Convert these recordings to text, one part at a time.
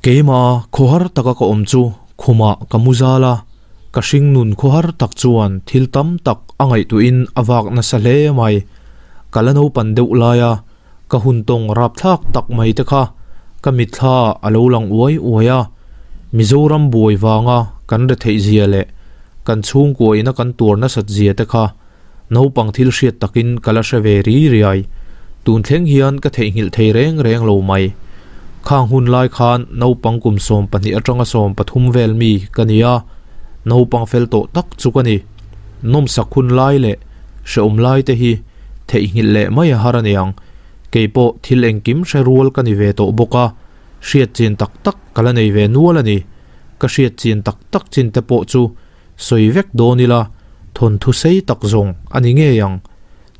Keimah khawhar taka ka awm chu khumah ka mu zal a, ka hringnun khawhar tak chuan thil tam tak a ngaihtuahin a vak nasa hle mai. Ka la naupan deuh laia ka hun tawng rapthlak tak mai te kha ka mitthla a lo lang uai uai a, Mizoram buai vanga kan retheih zia leh kan chhungkua ina kan tuar nasat zia te kha Naupang thil hriat takin ka la hre ve ri riai. Tun thleng hian ka theihnghilh thei reng reng lo mai. Khang hun lai khan naupang kum 12 atanga 13 vel mi ka ni a, naupang fel tawh tak chu ka ni. Nawmsak hun lai leh hrehawm lai te hi theihnghilh leh mai a har aniang. Kei pawh thil engkim hre rual ka ni ve tawh bawk a, hriat chin tak tak ka la nei ve nual a ni. Ka hriat chin tak tak chin te pawh chu Sawi vek dawn ila, thawnthu sei tak zawng a ni ngei ang.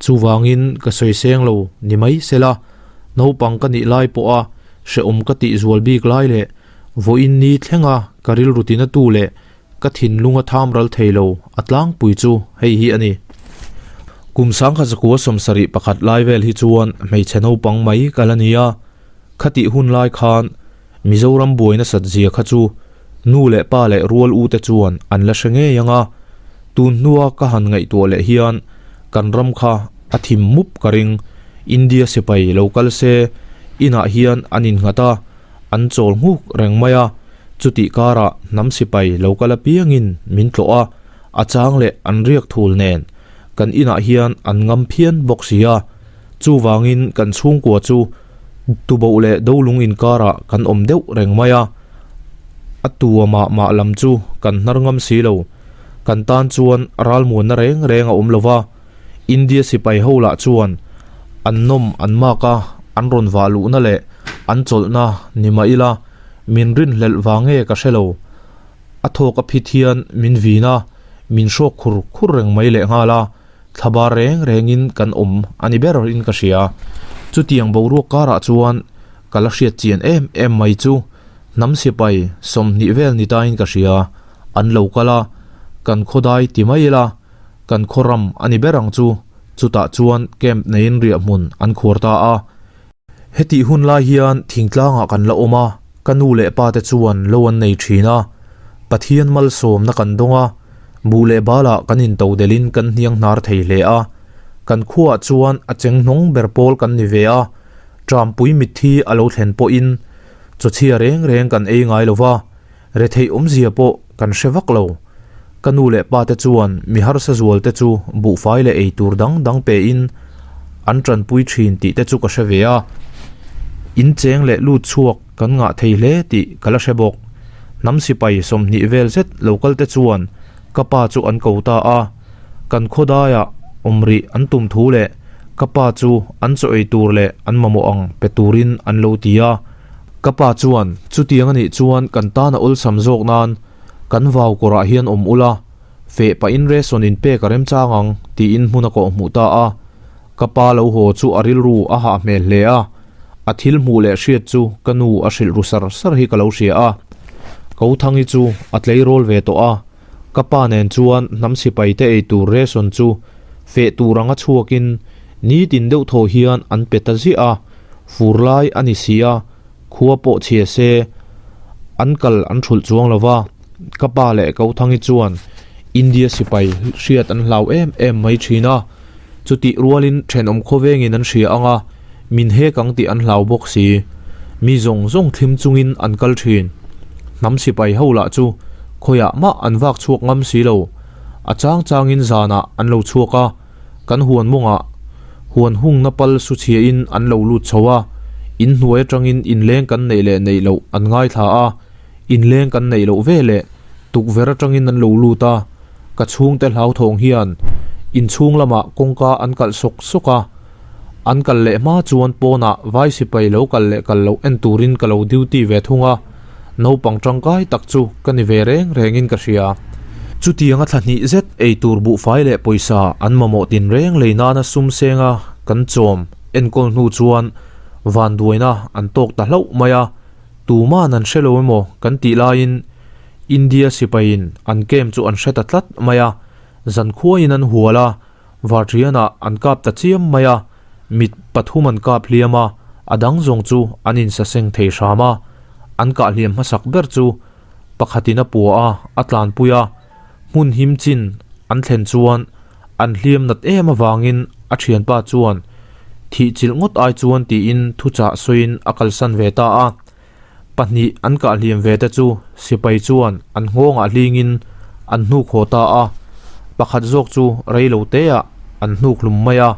Chuvangin ka sawi seng lo ni mai sela, naupang ka nih lai pawha hrehawm ka tih zual bik lai leh vawiin ni thlenga ka rilru tinatu leh ka thinlunga tham ral thei lo a tlangpui chu hei hi a ni. Kum sangkhat zakua 71 lai vel hi chuan hmeichhe naupang mai ka la ni a, khatih hun lai khan Mizoram buai nasat zia kha chu nu leh pa leh rual u te chuan an la hre ngei ang a, tun hnua ka han ngaihtuah leh hian kan ram kha a thim mup ka ring. India sipai lo kal se inah hian an innghat a, an chawl nghuk reng mai a, chutih karah hnam sipai lo kal apiangin min tlawh a, a chang leh an riak thul nen kan inah hian an ngam phian bawk si a, chuvangin kan chhungkua chu Tuboh leh Dolung inkarah kan awm deuh reng mai a, a tua mah mah lam chu kan hnar ngam si lo. Kan tan chuan ralmuanna reng reng a awm lo va, India sipai ho lah chuan an nawm an mak a, an rawn vah luhna leh an chawlhna ni mah ila min rinhlelh vang nge ka hre lo. A thawk a phit hian min vin a, min hrawk khur khur reng mai lehnghal a. Thlabar reng rengin kan awm a ni ber in ka hria. Chutiang boruak karah chuan ka la hriat chian em em mai chu hnam sipai 20 vel ni tain ka hria. An lo kal a, kan khawdai ti mai ila, kan khawram a ni ber ang chu. Chutah chuan camp neiin riahhmun an khuar ta a. Hetih hun lai hian thingtlangah kan la awm a, ka nu leh pa te chuan lo an nei thin a. Pathian malsawmna kan dawng a, buh leh balah kan into delhin kan hniang hnar thei hle a. Kan khuaah chuan a cheng hnawng ber pawl kan ni ve a, Trampui mitthi a lo thlen pawhin chawchhia reng reng kan ei ngai lo va, retheih awmzia pawh kan hre vak lo. Ka nu leh pa te chuan mi harsa zual te chu buhfai leh ei tur dang dang pein an tanpui thin tih te chu ka hre ve a. In cheng leh lut chhuak kan ngah thei hle tih ka la hre bawk. Hnam sipai 20 vel zet lo kal te chuan ka pa chu an ko ta a. Kan khawdaiah awm rih an tum thu leh ka pa chu an chaw ei tur leh an mamawh ang pe turin an lo ti a. Ka pa chuan chutiang a nih chuan kan tan a awlsam zawk nan Kan vau kawrah hian awm ula, feh pahin ration in pek a remchang ang, tiin hmun a kawh hmuh ta a. Ka pa lo haw chu a rilru a hah hmel hle a, a thil hmuh leh hriat chu ka nu a hrilh ru sar sar hi ka lo hria a. Kothangi chu a tleirawl ve tawh a, ka pa nen chuan hnam sipai te ei tur ration chu feh tur anga chhuakin nitin deuh thaw hian an pe ta ziah a, fur lai a ni si a, Khua pawh chhia se, an kal an thulh chuang lo va, ka pa leh Kothangi chuan India sipai hriat an hlau em em mai thin a, chutih rualin thenawm khawvengin an hria ang a, min hek ang tih an hlau bawk si. Mi zawng zawng thlim chungin an kal thin. Hnam sipai ho lah chu khawiah mah an vak chhuak ngam si lo. A chang changin zanah an lo chhuak a. Kan huan mawngah huan hungna pal su chhiain an lo lut chho a, in hnuai atangin inleng kan neih leh neih loh an ngaithla a, inleng kan neih loh ve leh tukverh atangin an lo lut a, ka chhungte hlauthawng hian inchhung lamah kawngka an kalh sawk sawk a, an kal leh hma chuan pawnah vai sipai lo kal leh kal loh en turin ka lo duty ve thung a. Naupang tangkai tak chu ka ni ve reng rengin ka hria. Chutianga thla hnih zet ei tur buhfai leh pawisa an mamawh tin reng lei nana sum senga kan chawm enkawl hnu chuan vanduaina an tawk ta hlauh mai a, tuman an hre lo emaw kan tih laiin India sipaiin an camp chu an hre ta tlat mai a, zankhuain an hual a, Varṭianah an kap ta chiam mai a, mit pathum an kap hliam a, a dang zawng chu an insaseng thei hram a. An kah hliam hmasak ber chu pakhatin a pua a, a tlanpui a, hmun him chin an thlen chuan an hliam nat em avangin a thianpa chuan thih chilh ngawt ai chuan tiin thuchah sawiin a kalsan ve ta a. Pahnih an kah hliam ve te chu sipai chuan an nghawngah hlingin an hnuk haw ta a, pakhat zawk chu rei lo teah an hnuk hlum mai a,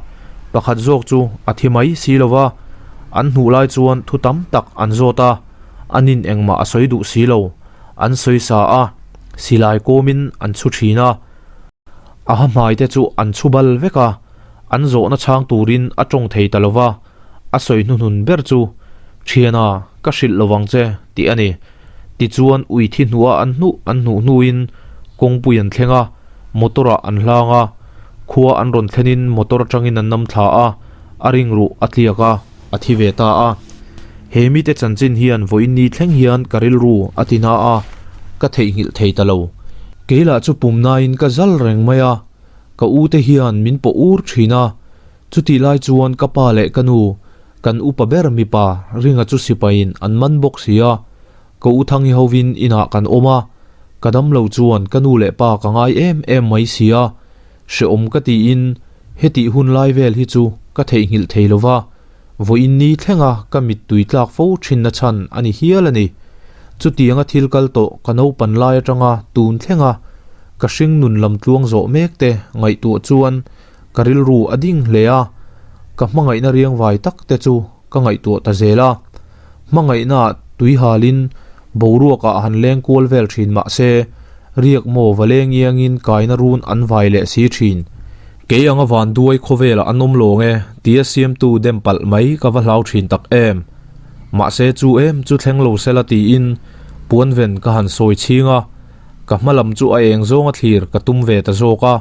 pakhat zawk chu a thi mai si lo va, an hnuh lai chuan thu tam tak an zawt a, a nin engmah a sawi duh si lo, an sawi sa a, silai kawmin an chhu thin a, a ha hmai te chu an chhu bal vek a, an zawhna chhang turin a tawng thei ta lo va. A sawi hnuhnun ber chu, Thiana, ka hrilh lo vang che, tih a ni. Tichuan ui thi hnuah an hnuh an hnuh hnuin kawngpui an thleng a, motor-ah an hlang a, khua an rawn thlenin motor atangin an nam thla a, a ringruh a tliak a, a thi ve ta a. He mite chanchin hian vawiin ni thleng hian ka rilru a ti na a, ka theihnghilh thei ta lo. Kei lah chu pumnain ka zal reng mai a, ka ute hian min pawh ur thin a, Chutih lai chuan ka pa leh ka nu, kan upa ber mipa Ringa chu sipaiin an man bawk si a, ka u Thangi hovin inah kan awm a, ka dam lo chuan ka nu leh pa ka ngai em em mai si a, hrehawm ka tiin hetih hun lai vel hi chu ka theihnghilh thei lo va, vawiin ni thlenga ka mittui tlak fo thinna chhan a ni hial a ni. Chutianga thil kal tawh ka naupan lai atanga tun thlenga ka hringnun lam tluang zawh mek te ngaihtuah chuan Ka rilru a ding hle a, ka hmangaihna riangvai tak te chu ka ngaihtuah ta zel a. Hmangaihna tui halin boruakah han leng kual vel thin mah se, riak maw va leng iangin kaina run an vai leh si thin. Kei anga vanduai khawvelah an awm lawng e tia siamtu dem palh mai ka va hlau thin tak em. Mahse chu em chu thleng lo sela tiin puanven ka han sawi chhing a, ka hma lam chu a eng zawnga thlir ka tum ve ta zawk a.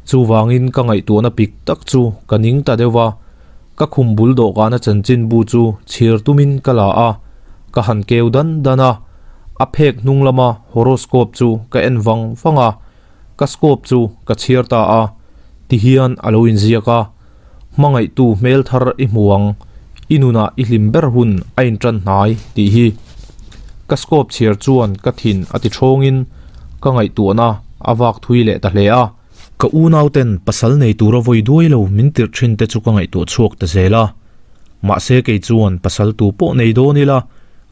Chuvangin ka ngaihtuahna pik tak chu ka ning ta deuh va, ka khum bul dawhkana chanchinbu chu chhir tumin ka la a, ka han keu dan dan a, a phek hnung lama horoscope chu ka en vang vang a, ka scope chu ka chhiar ta a, tihian a lo inziak a, Hmangaihtu hmel thar i hmu ang, i nunah i hlim ber hun a intan hnai tih hi. Ka scope chhiar chuan ka thin a ti thawngin ka ngaihtuahna a vak thui leh ta hle a. Ka unauten pasal nei tura vawi duai lo min tirh thin te chu ka ngaihtuah chhuak ta zel a. Mahse kei chuan pasal tu pawh nei dawn ila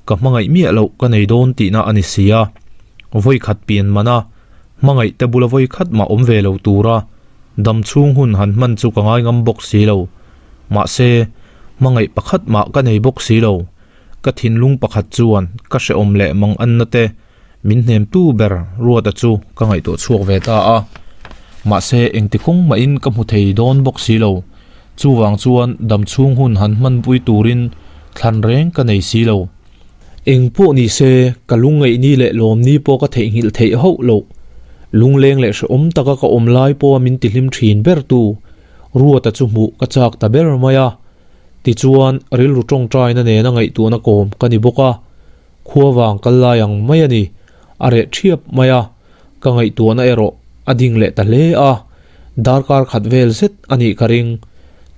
ka hmangaih miah loh ka nei dawn tihna a ni si a. Vawi khat pian man a, hmangaih te bula vawi khat mah awm ve lo tura Dam chhung hun han hman chu ka ngai ngam bawk si lo. Mahse, hmangaih pakhat mah ka nei bawk si lo. Ka thinlung pakhat chuan ka hrehawm leh mang anna te min hnemtu ber Ruata chu ka ngaihtuah chhuak ve ta a. Mahse, engti kawng mahin ka hmu thei dawn bawk si lo. Chuvang chuan dam chhung hun han hmanpui turin thlan reng ka nei si lo. Eng pawh ni se, ka lungngaih ni leh lawm ni pawh ka theihnghilh theih hauh loh. Lungleng leh hrehawm taka ka awm lai pawha min tihlim thin ber tu Ruata chu hmuh ka chak ta ber mai a. Tichuan, rilru tawngtaina nena ngaihtuahna kawm ka ni bawk a, khua vang kal lai ang mai a ni, a reh thiap mai a, ka ngaihtuahna erawh a ding leh ta hle a. Darkar khat vel zet a nih ka ring.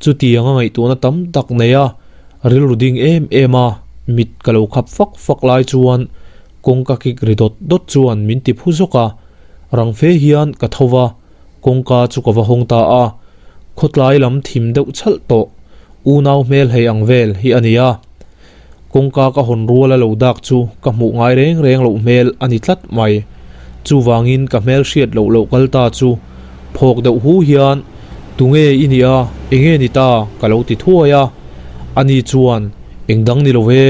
Chutiang a ngaihtuahna tam tak nei a, rilru ding em em a, mit ka lo khap fak fak lai chuan kawngka kik ri dawt dawt chuan min ti phu zawk a, rang fe hian ka tho va, kawngka chu ka va hawng ta a. Khawtlai lam thim deuh chhalh tawh, unau hmel hei ang vel hi a ni a. Kawngka ka hawn rual a lo dak chu ka hmuh ngai reng reng loh hmel a ni tlat mai. Chuvangin ka hmel hriat loh loh kal ta chu phawk deuh hu hian, Tunge i nih a, enge ni ta? ka lo ti thuai a. Ani chuan, Eng dang ni lo e,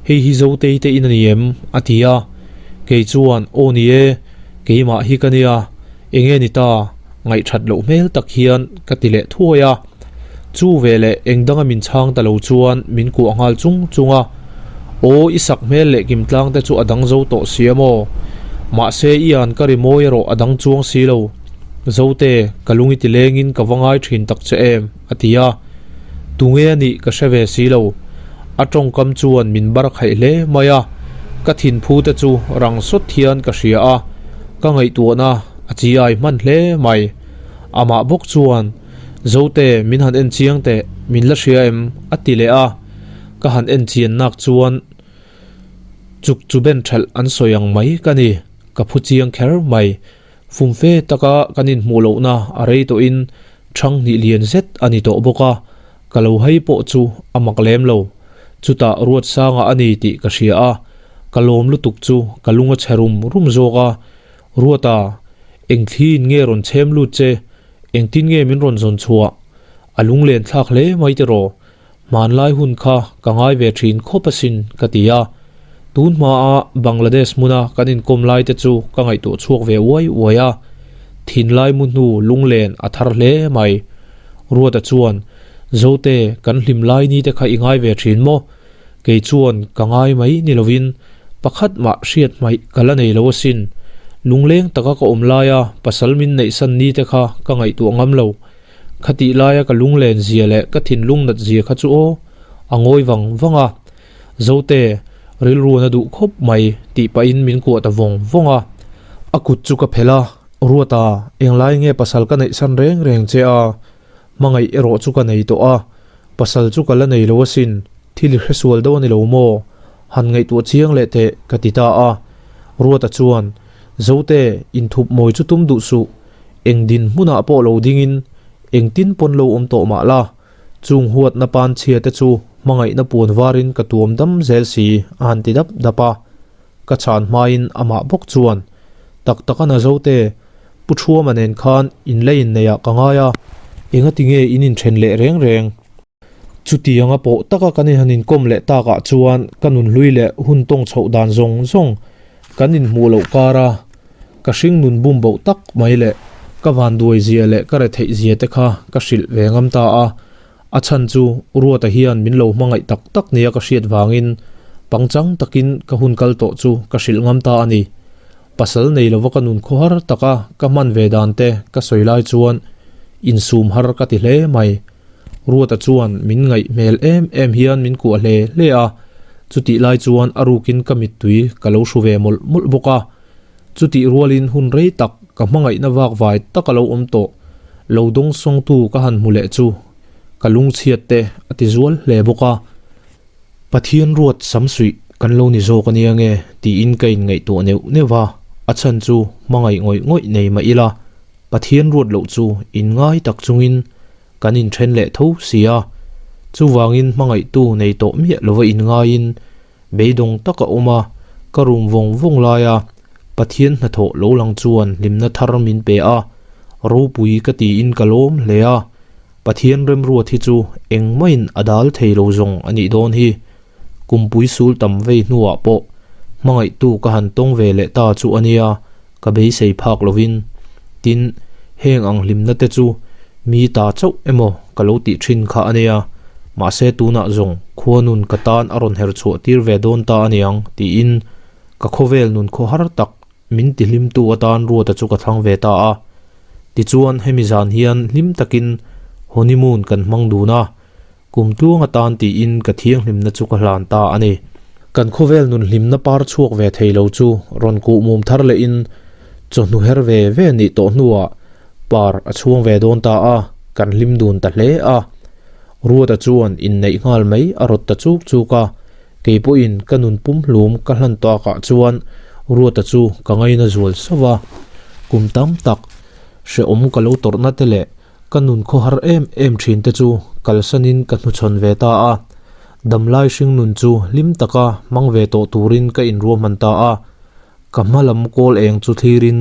hei hi Zotei te in a ni em? a ti a. Kei chuan, Aw ni e, keimah hi ka nia, enge ni ta? Ngaihthat loh hmel tak hian ka ti leh thuai a. Chu veleh eng danga min chhang ta lo chuan min kuah nghal chung chung a, Aw i sak hmel leh kimtlang te chu a dang zo tawh si a maw? Mahse i an ka ri mawi erawh a dang chuang si lo. Zote, ka lung i ti lengin ka va ngai thin tak che em? a ti a. Tunge a nih ka hre ve si lo. A tawngkam chuan min bar khaih hle mai a, ka thinphu te chu rang sawt hian ka hria a, ka ngaihtuahna a chi ai hman hle mai. Amah bawk chuan. Zote, min han en chiang teh, min la hria em? a ti leh a, ka han en chian nak chuan Chuk chu ben ṭhelh an sawi ang mai ka ni, ka phu chiang kher mai. Fumfe taka kan inhmuh lohna a rei tawhin ṭhang hnih lian zet a ni tawh bawk a, ka lo hei pawh chu a mak lem lo. Chutah Ruatsanga a ni tih ka hria a, ka lawm lutuk chu ka lung a chhe rum rum zawk a. Ruata, eng thliin nge rawn chhem lut che? Engtin nge min rawn zawn chhuah? A lunglen thlak hle mai tiraw? Hmanlai hun kha ka ngai ve thin khawp asin ka ti a. Tun hmaa Bangladesh hmuna kan inkawm lai te chu ka ngaihtuah chhuak ve uai uai a. Thinlai mu hnu lunglen a thar hle mai. Ruata chuan, Zote, kan hlim lai ni te kha i ngai ve thin maw? Kei chuan ka ngai mai ni lovin pakhat mah hriat hmaih ka la nei lo asin. Lungleng taka ka awm laia pasal min neihsan ni te kha ka ngaihtuah ngam lo. Khatih laia ka lunglen zia leh ka thinlung nat zia kha chu aw, a ngawi vang vang a. Zote, rilru na duh khawp mai tih pahin min kuah ta vawng vawng a. A kut chu ka phelh a, Ruata, englai nge pasal ka neihsan reng reng che a? Hmangaih erawh chu ka nei tawh a, pasal chu ka la nei lo asin, thil i hresual deuh a ni lo maw? Han ngaihtuah chiang leh teh ka ti ta a. Ruata chuan, Zote, inthup mawi chu tum duh suh, Eng dinhmunah pawh lo dingin engtin pawn lo awm tawh mah la, chung huatna pan chhia te chu hmangaihna puan varin ka tuam dam zel si a han ti dap dap a. Ka chhan hmain amah bawk chuan, Tak tak a na Zote, Pu Thuama nen khan in la inneiah ka ngai a, engati nge in inthen leh reng reng? Chutianga pawh taka kan inhan inkawm leh takah chuan ka nunhlui leh hun tawng chhoh dan zawng zawng kan inhmuh loh kara ka hring nun bum boh tak mai leh ka vanduai zia leh ka retheih zia te kha ka hrilh ve ngam ta a. A chhan chu Ruata hian min lo hmangaih tak tak nia ka hriat vangin pangchang takin ka hun kal tawh chu ka hrilh ngam ta a ni. Pasal nei lova ka nun khawhar taka ka hman ve dan te ka sawi lai chuan insum har ka ti hle mai. Ruata chuan min ngaih hmel em em hian min kuah hle hle a, chutih lai chuan a rukin ka mittui ka lo hru ve mawlh mawlh bawk a. Chutih rualin hun rei tak ka hmangaihna vak vai tak a lo awm tawh, lo dawng sawngtu ka han hmu leh chu ka lungchhiat te a ti zual hle bawk a. Pathian ruat samsuih kan lo ni zawk ania nge tiin ka inngaihtuah neuh neuh va, a chhan chu hmangaih ngawih ngawih nei mah ila Pathian ruat loh chu inngai tak chungin kan inthen leh tho si a, chuvangin hmangaihtu nei tawh miah lova inngaiin beidawng tak a awm a, ka rum vawng vawng laia Pathian hnathawh lo lang chuan hlimna thar min pe a, ropui ka tiin ka lawm hle a, Pathian remruat hi chu engmahin a dal thei lo zawng a nih dawn hi. Kumpui sul tam vei hnuah pawh hmangaihtu ka han tawng ve leh ta chu a nia, ka beisei phak lovin. Tin, heng ang hlimna te chu mi ta chauh emaw ka lo tih thin kha a nia, mahse tunah zawng khua nun ka tan a rawn her chhuah tir ve dawn ta a niang tiin ka khawvel nun khawhar tak min tihlimtu atan Ruata chu ka thlang ve ta a. Tichuan hemi zan hian hlim takin honeymoon kan hmang dun a. Kum tluang atan tiin ka thianghlimna chu ka hlan ta a ni. Kan khawvel nun hlimna par chhuak ve thei lo chu rawn kuh mum thar lehin chawhnu her ve ve nih tawh hnuah par a chhuang ve dawn ta a, kan hlim dun ta hle a. Ruata chuan inneih nghal mai a rawt ta chuk chuk a, kei pawhin ka nun pumhlum ka hlan takah chuan Ruata chu ka ngaina zual sauh a. Kum tam tak hrehawm ka lo tawrhna te leh Ka nun khawhar em em thin te chu kalsanin ka hnuchhawn ve ta a, damlai hringnun chu hlim taka hmang ve tawh turin ka inruahman ta a, ka hma lam kawl eng chu thlirin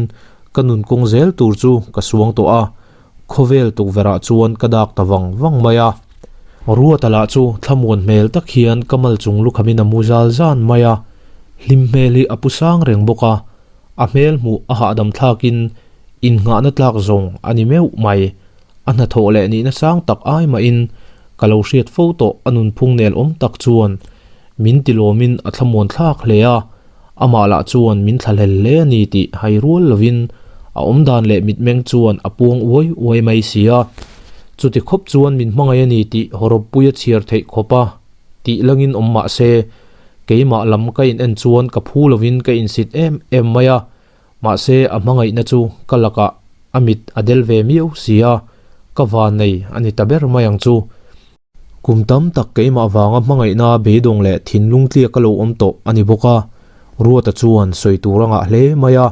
ka nun kawng zel tur chu ka suang tawh a, khawvel tukverhah chuan ka dak ta vang vang mai a. Ruata lah chu thlamuan hmel tak hian ka mal chung lukhamin a mu zal zan mai a, hlim hmel hi a pu sang reng bawk a, A hmel hmuh a hahdam thlakin innghahna tlak zawng a ni meuh mai. A hnathawh leh nihna sang tak ai mahin ka lo hriat fo tawh a nunphung nel awm tak chuan min tilawmin a thlamuan thlak hle a, amah lah chuan min thlahlel hle a ni tih hai rual lovin a awmdan leh mitmeng chuan a puang uai uai mai si a. Chuti khawp chuan min hmangaih a ni tih hawrawppuia chhiar theih khawp a tih langin awm mah se, Keimah lam ka in en chuan ka phu lovin ka insit em em mai a, mahse a hmangaihna chu ka lakah a mit a del ve miau si a, ka van nei a ni ta ber mai ang chu. Kum tam tak keimah vanga hmangaihna beidawng leh thinlung tliak ka lo awm tawh a ni bawk a. Ruata chuan sawi tur a ngah hle mai a,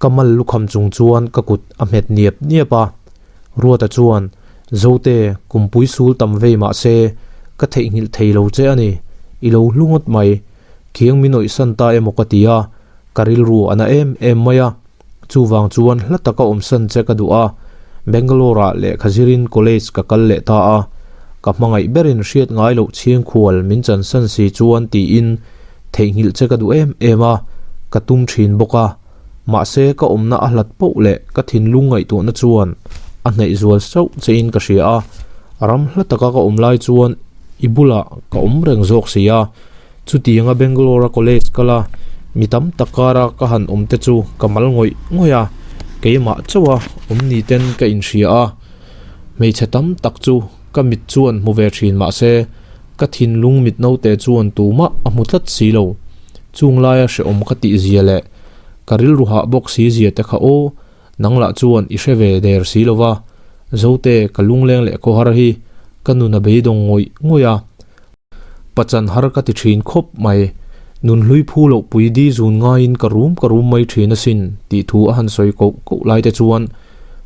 ka mal lukham chung chuan ka kut a hmet niap niap a. Ruata chuan, Zote, kumpui sul tam vei mah se, ka theihnghilh thei lo che a ni, i lo hlu ngawt mai. Khiang min awihsan ta emaw ka ti a, ka rilru a na em em mai a. Chuvang chuan hla taka awmsan che ka duh a, Bangalore-ah lehkha zirin college ka kal leh ta a, ka hmangaih berin hriat ngai loh chhingkhual min chansan si chuan tiin theihnghilh che ka duh em em a, ka tum thin bawk a. Mahse ka awmna a hlat poh leh ka thinlung ngaihtuahna chuan a hnaih zual sauh chein ka hria a, ram hla taka ka awm lai chuan i bulah ka awm reng zawk si a. Chutianga Bangalore-a college kal a, mi tam tak kara ka han awm te chu ka mal ngawih ngawih a, keimah chauha awm ni ten ka inhria a. Hmeichhe tam tak chu ka mit chuan hmu ve thin mah se, ka thinlung mit naute chuan tumah a hmu tlat si lo. Chung laia hrehawm ka tih zia leh ka rilru hah bawk si zia te kha aw, nang lah chuan i hre ve der si lo va, Zote ka lungleng leh khawhar hi ka nun a beidawng ngawih ngawih a. Pachan har ka ti thin khawp mai. Nunhlui phu loh pui di zun ngaiin ka rum ka rum mai thin asin tih thu a han sawi koh koh lai te chuan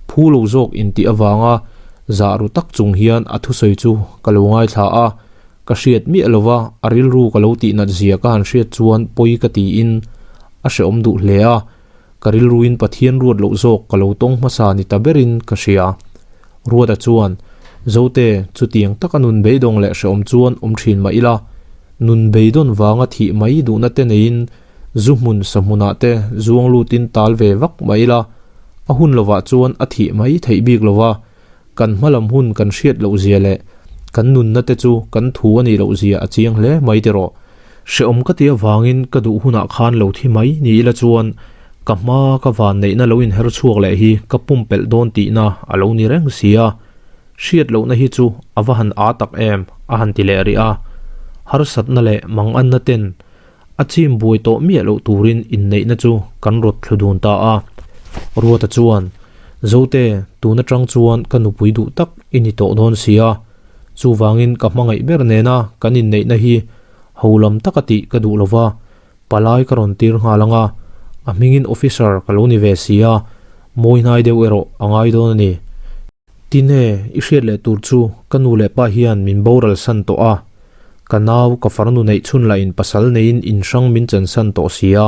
phu lo zawk intih avanga zah ru tak chung hian a thusawi chu ka lo ngaithla a, ka hriat miah lova a rilru ka lo tihnat zia ka han hriat chuan pawi ka tiin a hrehawm duh hle a, ka rilruin Pathian ruat loh zawk ka lo tawng hmasa ni ta berin ka hria. Ruata chuan, Zote, chutiang taka nun beidawng leh hrehawm chuan awm thin mah ila, nun beidawn vanga thih mai duhna te neiin zu hmun sa hmunah te zuang lutin tal ve vak mah ila, a hun lovah chuan a thih mai theih bik lova, kan hmalam hun kan hriat loh zia leh kan nunna te chu kan thu a nih loh zia a chiang hle mai tiraw. Hrehawm ka ti avangin ka duh hunah khan lo thi mai ni ila chuan ka hma ka van neihna lo inher chhuak leh hi ka pumpelh dawn tihna a lo ni reng si a, hriat lohna hi chu a va han aa tak em a han ti leh rih a. Harsatna leh manganna ten a chim buai tawh miah loh turin inneihna chu kan rawt thlu dun ta a. Ruata chuan, Zote, tun atang chuan ka nupui duh tak i ni tawh dawn si a, chuvangin ka hmangaih ber nena kan inneihna hi ho lam taka tih ka duh lova, palai ka rawn tir nghal ang a, a hmingin officer ka lo ni ve si a, mawi hnai deuh erawh a ngai dawn a ni. Tine, i hriat leh tur chu ka nu leh pa hian min boral san tawh a, ka nau ka farnu neih chhun lahin pasal neiin in hrang min chansan tawh si a,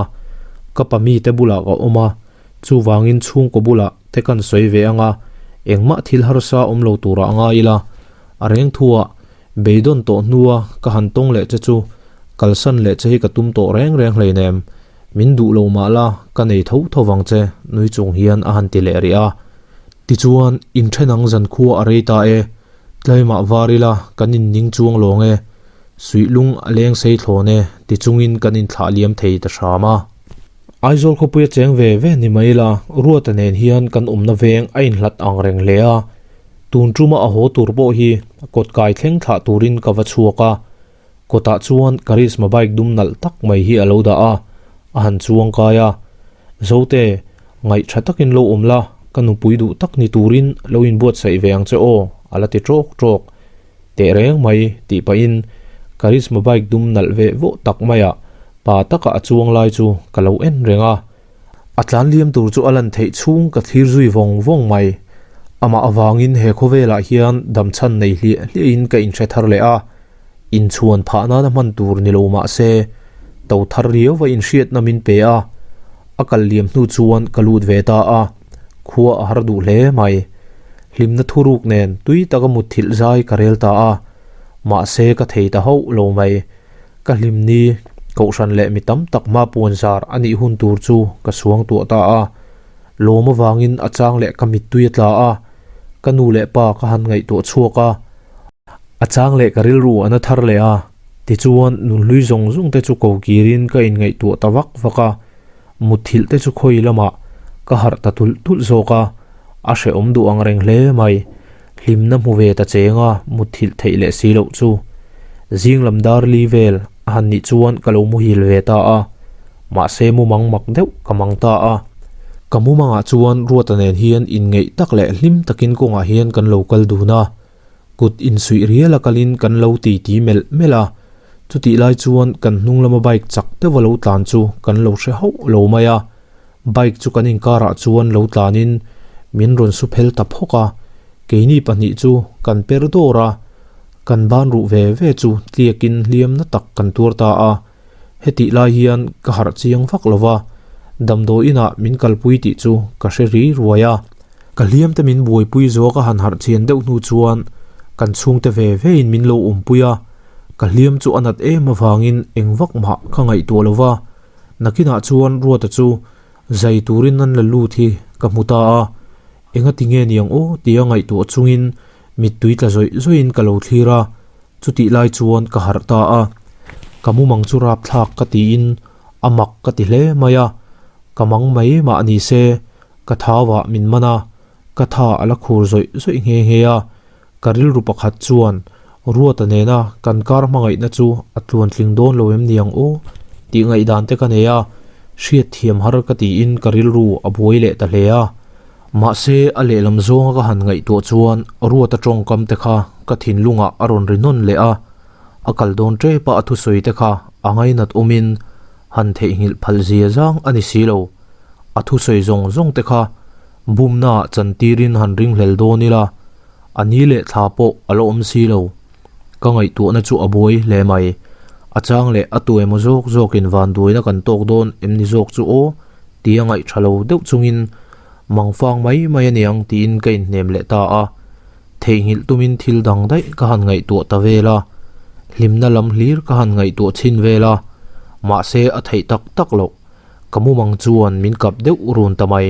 ka pa mite bulah ka awm a, chuvangin chhungkaw bulah te kan sawi ve ang a, engmah thil harsa awm lo turah a ngai ila, a reng thuah beidawn tawh hnua ka han tawng leh che chu kalsan leh che hi ka tum tawh reng reng hleinem, min duh lo mah la ka nei tho tho vang che nui chung hian a han ti leh rih a. Tichuan, inthen ang zankhua a rei ta e, tlaimah var ila kan inning chuang lawng e, suihlung a leng sei thlawn e ti chungin kan inthlah liam thei ta hram a. Aizawl khawpuia cheng ve ve ni mai ila, Ruata nen hian kan awmna veng a inhlat ang reng hle a, tun tuma a haw tur pawh hi kawt kai thleng thlah turin ka va chhuak a, Kawtah chuan Karizma bike dum nalh tak mai hi a lo dah a, a han chuang kai a. Zote, ngaih tha takin lo awm la, ka nupui duh tak ni turin lo inbuatsaih ve ang che aw, a la ti tawk tawk. Teh reng mai, tih pahin Karizma bike dum nalh veh vawh tak maiah pa taka a chuang lai chu ka lo en reng a. A tlan liam tur chu a lan theih chhung ka thlir zui vawng vawng mai. Amah avangin he khawvelah hian damchhan nei hliah hliahin ka inhre thar leh a, inchhuan phah nana hman tur ni lo mah se, to thar riauva inhriatna min pe a, a kal liam hnu chuan ka lut ve ta a, khua a har duh hle mai. Hlimna thuruk nen tui taka mutthilh zai ka rel ta a, mahse ka thei ta hauh lo mai. Ka hlim ni, Kohhran leh mi tam tak hma puan zar a nih hun tur chu ka suang tuah ta a. Lawm avangin a chang leh ka mittui a tla a, ka nu leh pa ka han ngaihtuah chhuak a. A chang leh ka rilru a na thar leh a, tichuan nunhlui zawng zawng te chu ko kirin ka inngaihtuah ta vak vak a. Mutthilh te chu khawi lamah ka harh ta tulh tulh zawk a, a hrehawm duh ang reng hle mai. Hlimna hmu ve ta cheng a, mutthilh theih leh si loh chu. Zing lam dar li vel a han nih chuan ka lo muhil ve ta a, mahse mumang mak deuh ka mang ta a. Ka mumangah chuan Ruata nen hian inngeih tak leh hlim takin kawngah hian kan lo kal dun a, kut insuih rial a kalin kan lo titi melh melh a. Chutih lai chuan kan hnung lama bike chak deuha lo tlan chu kan lo hre hauh lo mai a, bike chu kan inkarah chuan lo tlanin min rawn su phel ta phawk a, keini pahnih chu kan per dawr a, kan ban ruh ve ve chu tliakin hliam na tak kan tuar ta a, hetih lai hian ka harh chiang vak lo va, damdawi inah min kalpui tih chu ka hre ri ruai a. Ka hliam te min buaipui zawk a han harh chian deuh hnu chuan kan chhungte ve ve in min lo awmpui a, ka hliam chu a nat em avangin eng vak mah ka ngaihtuah lo va, nakinah chuan Ruata chu zai turin an la lut hi ka hmu ta a, engati nge niang aw tia ngaihtuah chungin mittui tla zawih zawihin ka lo thlir a, chutih lai chuan ka harh ta a, ka mumang chu rapthlak ka tiin a mak ka ti hle mai a, ka mang mai mah ni se Ka thauah min man a, ka tha a la khur zawih zawih nghe nghe a. Ka rilru pakhat chuan Ruata nena kan kar hmangaihna chu a tluantling dawn lo em niang aw tih ngaihdan te ka nei a, hriatthiam har ka tiin ka rilru a buai leh ta hle a. Mahse a lehlam zawnga ka han ngaihtuah chuan Ruata tawngkam te kha ka thinlungah a rawn ri nawn leh a, a kal dawn tep a a thusawi te kha a ngainat awmin han theihnghilh phal zia zang a ni si lo. A thusawi zawng zawng te kha bumna ah chantirin han ringhlel dawn ila, a ni leh thla pawh a la awm si lo. Ka ngaihtuahna chu a buai hle mai. A chang leh a tu emaw zawk zawkin vanduaina kan tawk dawn em ni zawk chu aw tia ngaih tha lo deuh chungin mangfang mai mai a niang tiin ka inhnem leh ta a. Theihnghilh tumin thil dang daih ka han ngaihtuah ta vel a, hlimna lam hlir ka han ngaihtuah chhin vel a, mahse a theih tak tak loh. Ka mumang chuan min kap deuh run ta mai.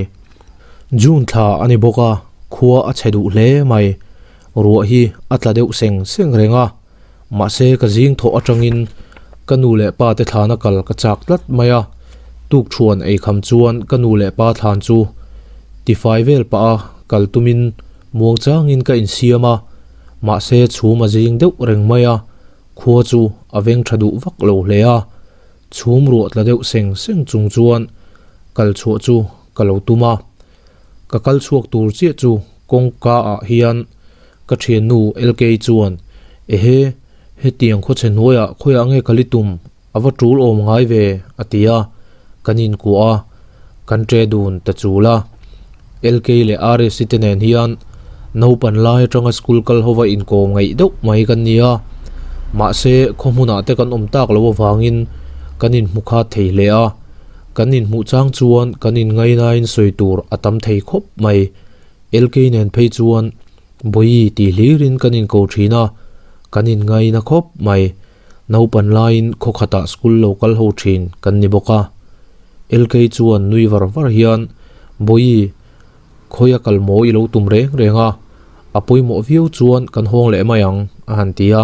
June thla a ni bawk a, khua a chhe duh hle mai. Ruah hi a tla deuh seng seng reng a, mahse ka zing thawh atangin ka nu leh pa te thlana kal ka chak tlat mai a. Tukṭhuan eikham chuan ka nu leh pa thlan chu tifai vel pah a kal tumin muang changin ka insiam a, mahse chhum a zing deuh reng mai a, khua chu a veng tha duh vak lo hle a. Chhum ruah tla deuh seng seng chung chuan kal chhuah chu ka lo tum a, ka kal chhuak tur chiah chu kawngka ah hian ka thiannu LK chuan Ehe, hetiang khawchhe hnuaiah khawiah nge ka li tum a va tul awm ngai ve a ti a, kan inkuah a, kan ṭe dun ta chul a. LK leh RSC te nen hian naupan lai atanga school kal hova inkawm ngaih deuh mai kan ni a, mahse khaw hmunah te kan awm tak loh avangin kan inhmu khat thei hle a, kan inhmuh chang chuan kan inngainain sawi tur a tam thei khawp mai. LK nen phei chuan Bawihi tih hlirin kan inko thin a, kan inngaina khawp mai. Naupan laiin khaw khatah school lo kal ho thin kan ni bawk a. LK chuan nui var var hian, Bawihi, khawia kal maw i lo tum reng reng a, a pawimawh viau chuan kan hawng leh mai ang, a han ti a.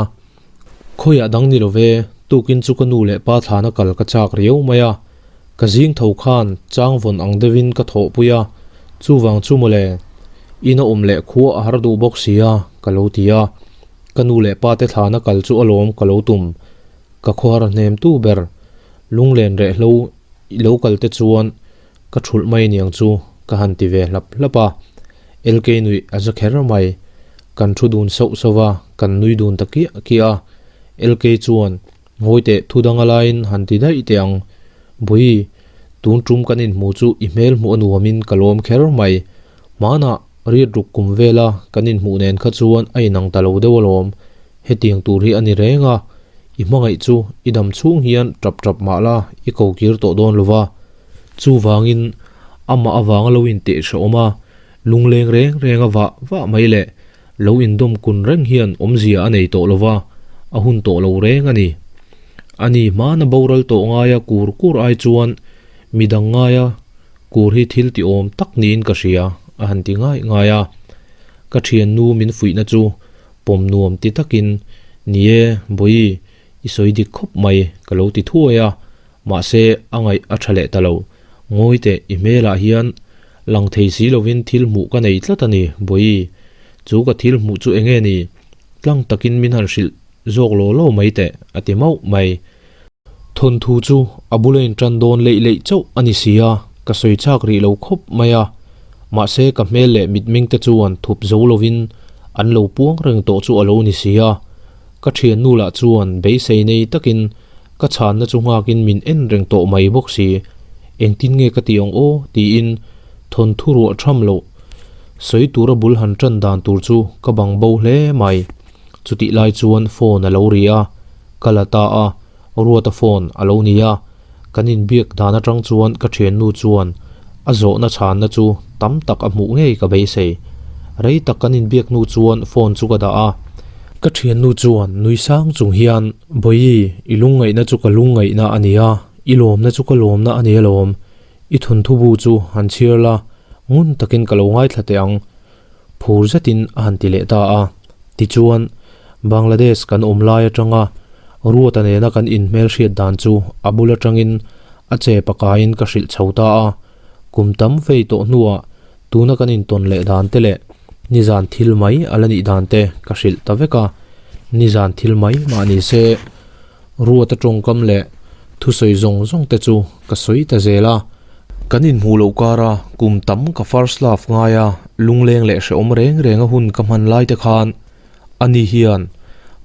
Khawiah dang ni lo ve, tukin chu ka nu leh pa thlana kal ka chak riau mai a. Ka zing tho khan chang vawn ang deuhin ka thawhpui a, chuvang chu mawle, ina awm leh khua a har duh bawk si a, ka lo ti a. Ka nu leh pa te thlana kal chu alawm ka lo tum. Ka khawhar hnem tu ber lunglen rehlo i lo kal te chuan ka thulh mai aniang chu ka han ti ve hlap hlap a. LK nuih a za kher mai. Kan thu dun sauh sauh a, kan nui dun ta kiah kiah a. LK chuan Ngawi teh thu danga laiin han ti daih teh ang. Bawihi, tun tum kan inhmu chu i hmel hmuh a nuamin ka lawm kher mai. Hmanah riat ruk kum vela kan inhmuh nen kha chuan a inang ta lo deuh alawm. Hetiang tur hi a ni reng a, i hmangaih chu i dam chhung hian tap tap mah la i ko kir tawh dawn lo va. Chuvangin amah avanga lo inteh hrehawm a, lungleng reng reng a vah vah mai leh lo indawm kun reng hian awmzia a nei tawh lo va, a hun tawh lo reng a ni. Ani hmana boral tawh ngaia kur kur ai chuan midang ngaia Kur hi thil ti awm tak niin ka hria, a han ti ngai ngai a. Ka thiannu min fuihna chu pawm nuam ti takin, Ni e, Bawihi, i sawi dik khawp mai, ka lo ti thuai a, mahse a ngaih a tha leh ta lo. Ngawi teh, i hmelah hian lang thei si lovin thil hmuh ka nei tlat a ni, Bawihi. Chu ka thil hmuh chu enge ni? Tlang takin min han hrilh zawk law law mai teh, a ti mauh mai. Thawnthu chu a bula intan dawn leih leih chauh a ni si a, ka sawi chak rih lo khawp mai a. Mahse ka hmel leh mitming te chuan thup zo lovin an lo puang reng tawh chu a lo ni si a. Ka thiannu lah chuan beisei nei takin ka chhanna chu nghakin min en reng tawh mai bawk si. Engtin nge ka tih ang aw? tiin thawnthu ruah tham loh sawi tura bul han tan dan tur chu ka bang bo hle mai. Chutih lai chuan phone a lo ri a, ka la ta a, Ruata phone a lo ni a, kan inbiak dan atang chuan ka thiannu chuan a zawhna chhanna chu tam tak a hmuh ngei ka beisei. Rei tak kan inbiak hnu chuan phone chu ka dah a, ka thiannu chuan nui sang chung hian, Bawihi, i lungngaihna chu ka lungngaihna a ni a, i lawmna chu ka lawmna a ni alawm, i thawnthu bu chu han chhiar la, ngun takin ka lo ngaithla teh ang. Phur zetin a han ti leh ta a. Tichuan, Bangladesh kan awm lai atanga Ruata nena kan inhmelhriat dan chu a bul atangin a che pakaiin ka hrilh chho ta a. Kum tam fei tawh hnuah tuna kan intawn leh dan te leh nizan thil mai a la nih dan te ka hrilh ta vek a. Nizan thil mai mah ni se Ruata tawngkam leh thusawi zawng zawng te chu ka sawi ta zel a. Kan inhmuh loh kara kum tam ka first love ngai a, lungleng leh hrehawm reng reng a hun ka hman lai te khan ani hian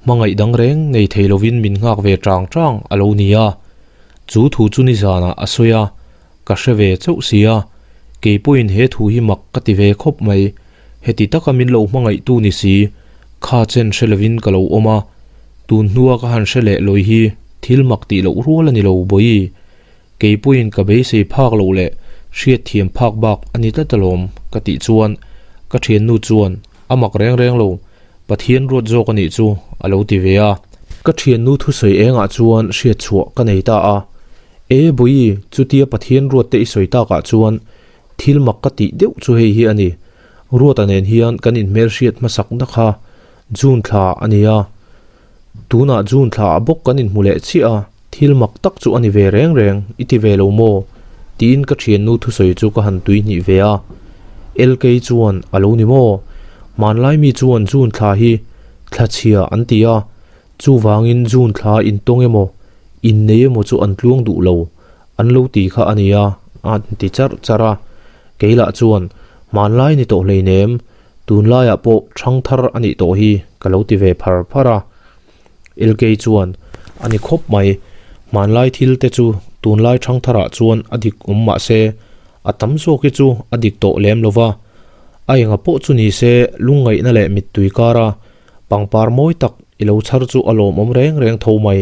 hmangaih dang reng nei thei lovin min nghak ve tang tang a lo ni a. Chu thu chu nizanah a sawi a, ka hre ve chauh si a, kei pawhin he thu hi mak ka ti ve khawp mai. Heti taka min lo hmangaihtu ni si, kha chen hre lovin ka lo awm a, tun hnua ka han hre leh lawi hi thil mak tih loh rual a ni lo bawi. Kei pawhin ka beisei phak loh leh hriatthiam phak bak a ni tlat alawm ka tih chuan ka thiannu chuan a mak reng reng lo, Pathian ruat zawk a nih chu a lo ti ve a. Ka thiannu thusawi engah chuan hriatchhuah ka nei ta a, E Bawi, chutia Pathian ruat te i sawi takah chuan Thil mak ka tih deuh chu hei hi a ni. Ruata nen hian kan inhmelhriat hmasak na kha June thla a ni a. Tunah June thla ah bawk kan inhmu leh chiah a, thil mak tak chu a ni ve reng reng, i ti ve lo maw? tiin ka thiannu thusawi chu ka han tui hnih ve a. LK chuan a lo ni maw? Hmanlai mi chuan June thla hi thla chhia an ti a, chuvangin June thla intawng emaw, innei emaw chu an tluang duh lo. An lo ti kha a nia, a ti charh charh a. Kei lah chuan, Hmanlai ni tawh hleinem, tunlaiah pawh ṭhang thar a nih tawh hi ka lo ti ve phar phar a. Elkei chuan, A ni khawp mai, hmanlai thil te chu tunlai ṭhang tharah chuan a dik awm mah se, a tam zawk hi chu a dik tawh lem lo va. A enga pawh chu ni se, lungngaihna leh mittui kara pangpar mawi tak i lo chhar chu a lawmawm reng reng tho mai.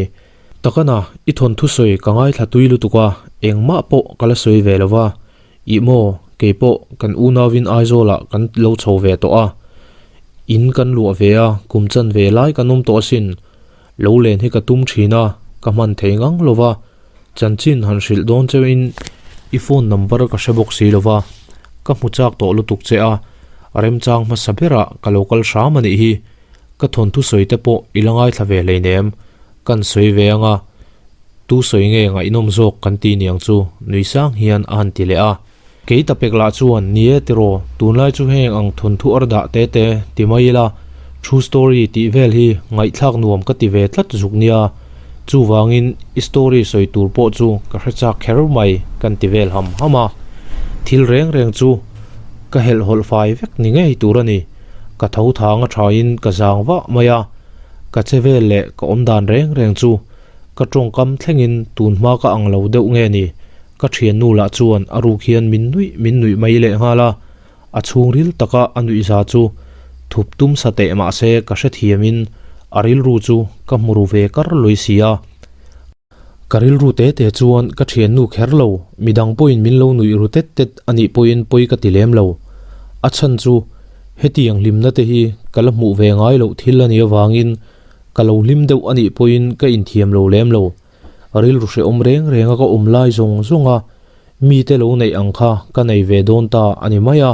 Takana, i thawnthu sawi ka ngaithla tui lutuk a, engmah pawh ka la sawi ve lo va. Ih maw, kei pawh kan unauin Aizawlah kan lo chho ve tawh a. In kan luah ve a, kum chan ve lai kan awm tawh asin. Lo len hi ka tum thin a, ka hman thei ngang lo va. Chanchin han hrilh dawn cheuhin i phone number ka hre bawk si lo va, ka hmu chak tawh lutuk che a, remchang hmasa berah ka lo kal hram a nih hi. Ka thawnthu sawi te pawh i la ngaithla ve hleinem, kan sawi ve anga tu sawi nge ngaihnawm zawk kan ti niang chu nui sang hian a han ti leh a. Kei ta pek lah chuan ni e tiraw, tunlai chu heng ang thawnthu ar dah te te ti mai ila, true story tih vel hi ngaihthlak nuam ka ti ve tlat zuk nia, chuvangin i story sawi tur pawh chu ka hre chak kher mai kan ti vel ham ham a. Thil reng reng chu ka helhhawlh fai vek ni ngei tur a ni. Ka tho thang a thain ka zang vah mai a, ka che vel leh ka awm dan reng reng chu ka tawngkam thlengin tun hma ka ang lo deuh nge ni, ka thiannu lah chuan a ruk hian min nuih min nuih mai leh nghal a, a chhungril taka a nuihza chu thup tum sa teh mah se ka hrethiamin a rilru chu ka hmu ru ve kar lui si a. Ka rilru te te chuan ka thiannu kher lo, midang pawhin min lo nuih ru tet tet a nih pawhin pawi ka ti lem lo. A chhan chu hetiang hlimna te hi ka la hmuh ve ngai loh thil a nih avangin ka lo hlim deuh a nih pawhin ka inthiam lo lem lo. Rilru hrehawm reng renga ka awm lai zawng zawng a, mite lo neih ang kha ka nei ve dawn ta a ni mai a,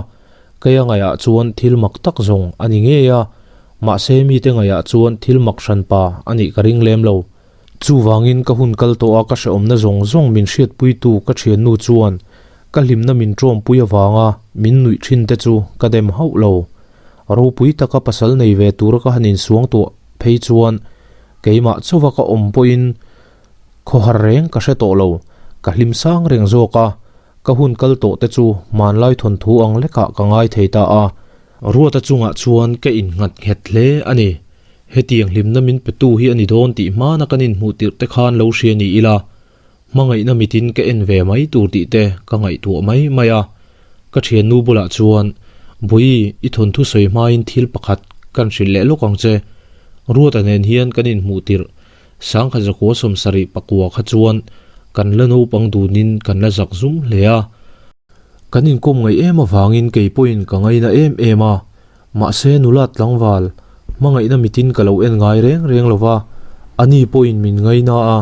keia ngaihah chuan thil mak tak zawng a ni ngei a, mahse mite ngaihah chuan thil mak hranpa a nih ka ring lem lo. Chuvangin ka hun kal tawh a ka hrehawmna zawng zawng min hriatpuitu ka thiannu chuan ka hlimna min tawmpui avanga min nuih thin te chu ka dem hauh lo. Ropui taka pasal nei ve tura ka han insuang tuah phei chuan keimah chauva ka awm pawhin khawhar reng ka hre tawh lo, ka hlim sang reng zawk a, ka hun kal tawh te chu hmanlai thawnthu ang lekah ka ngai thei ta a. Ruata chungah chuan ka innghat nghet hle a ni. Hetiang hlimna min petu hi a ni dawn tih hmana kan inhmuh tirh te khan lo hria ni ila, hmangaihna mitin ka en ve mai tur tih te ka ngaihtuah mai mai a. Ka thiannu bulah chuan, Bawi, i thawnthu sawi hmain thil pakhat kan hrilh leh lawk ang che. Ruata nen hian kan inhmuh tirh Sangkhat zakua sawmsarih pakua kha chuan kan la naupang dunin kan la zak zum hle a. Kan inkawm ngaih em avangin kei pawhin ka ngaina em em a, mahse nula tlangval hmangaihna mitin ka lo en ngai reng reng lo va, ani pawhin min ngaina a,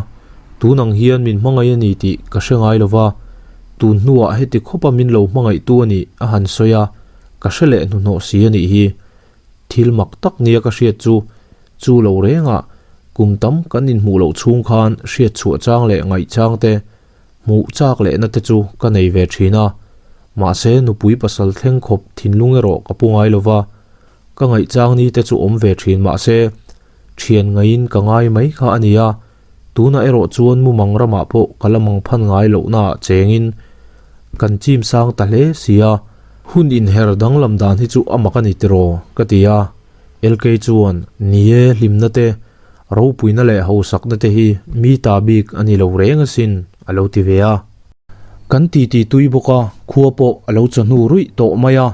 tun ang hian min hmangaih a ni tih ka hre ngai lo va, tun hnuah heti khawpa min lo hmangaihtu a nih a han sawi a, ka hre leh hnuhnawh si a nih hi. Thil mak tak nia ka hriat chu Chu lo rengah kum tam kan inhmuh loh chhung khan hriat chhuah chang leh ngaih chang te, hmuh chak lehna te chu ka nei ve thin a. Mahse nupui pasal thleng khawp thinlung erawh ka pu ngai lova, ka ngaih chang ni te chu awm ve thin mahse thian ngaiin ka ngai mai kha a ni a. Tunah erawh chuan mumang ramah pawh ka la mang phan ngai lohnaah chengin kan chim sang ta hle si a, hun inher danglam dan hi chu a mak a ni tiraw ka ti a. LK chuan, Ni e, hlimna te, ropuina leh hausakna te hi mi ta bik a ni lo reng asin, a lo ti ve a. Kan titi tui bawk a, khua pawh a lo chawhnu ruih tawh mai a.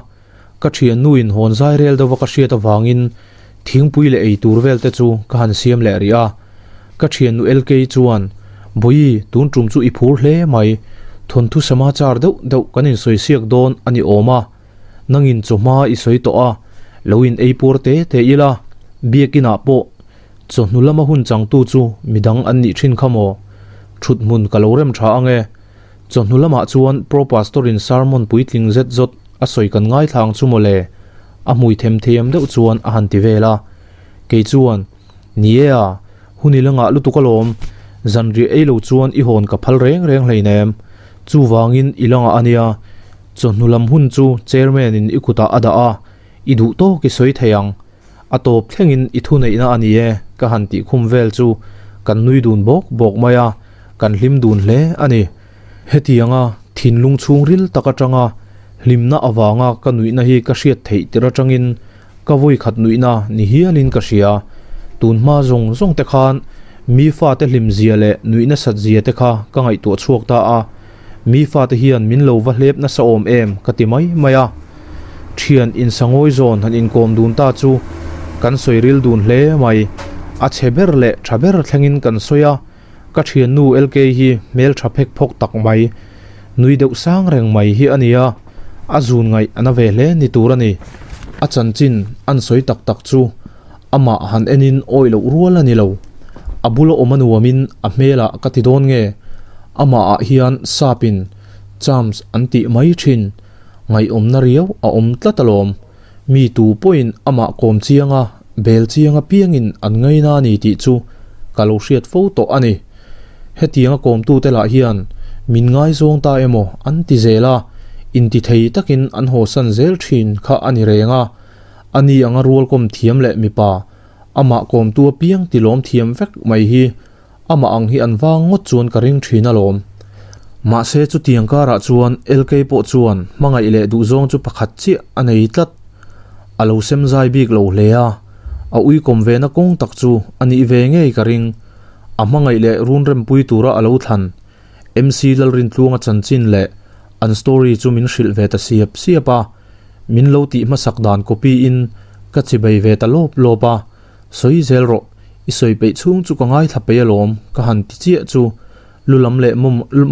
Ka thiannuin hawn zai rel deuha ka hriat avangin thingpui leh ei tur vel te chu ka han siam leh rih a. Ka thiannu LK chuan, Bawi, tun tum chu i phur hle mai, thawnthu samachar deuh deuh kan insawi siak dawn a ni awm a. Nangin chawhma i sawi tawh a, lo in ei puar te te ila, biakinah pawh chawhnu lama hun changtu chu midang an nih thin kha maw? Thut hmun ka lo rem tha ang e. Chawhnu lamah chuan Pro Pastor in sermon puitling zet zawt a sawi kan ngaithla ang chu maw le? A hmui them thiam deuh chuan a han ti vel a. Kei chuan, Ni e a, hun i la ngah lutuk alawm, zanriah ei lo chuan i hawn ka phal reng reng hleinem. Chuvangin i la ngah a nia. Chawhnu lam hun chu chairman in i kutah a dah a, i duh tawk i sawi thei ang. A tawp thlengin i thuneihna a ni e, ka han tih khum vel chu kan nui dun bawk bawk mai a, kan hlim dun hle a ni. Hetianga thinlung chhungril tak atanga hlimna avanga ka nuihna hi ka hriat theih tir atangin ka vawi khat nuihna ni hialin ka hria. Tun hma zawng zawng te khan mi fate hlim zia leh nuihna sat zia te kha ka ngaihtuah chhuak ta a, mi fate hian min lo va hlep nasa awm em ka ti mai mai a. Thian insangawi zawn han inkawm dun ta chu kan sawi ril dun hle mai. A chhe ber leh tha ber thlengin kan sawi a. Ka thiannu LK hi hmel tha phek phawk tak mai, nui deuh sang reng mai hi a ni a, a zun ngaih a na ve hle ni tur a ni. A chanchin an sawi tak tak chu amah han enin awih loh rual a ni lo. A bula awm a nuamin a hmelah ka ti dawn nge, amahah hian sapin charms an tih mai thin, ngaihawmna riau a awm tlat alawm. Mi tu pawhin amah kawm chianga bel chiang apiangin an ngaina a ni tih chu ka lo hriat fo tawh a ni. Hetianga kawmtute lah hian min ngaizawng ta emaw an ti zel a, intithei takin an hawsan zel thin kha a ni reng a. Ani anga rualkawm thiam leh mipa, amah kawmtu apiang tilawm thiam vek mai hi Amah ang hi an vang ngawt chuan ka ring thin alawm. Mahse chutiang karah chuan LK pawh chuan hmangaih leh duhzawng chu pakhat chiah a nei tlat. A lo sem zai bik lo hle a, a uikawm ve na kawng tak chu a nih ve ngei ka ring. A hmangaih leh run rempui tura a lo thlan MC Lalrintluanga chanchin leh an story chu min hrilh ve ta siap siap a, min lo tih hmasak dan copy in ka chibei ve ta lawp lawp a. Sawi zel rawh, i sawi peih chhung chu ka ngaithla peih alawm, ka han ti chiah chu lu lam leh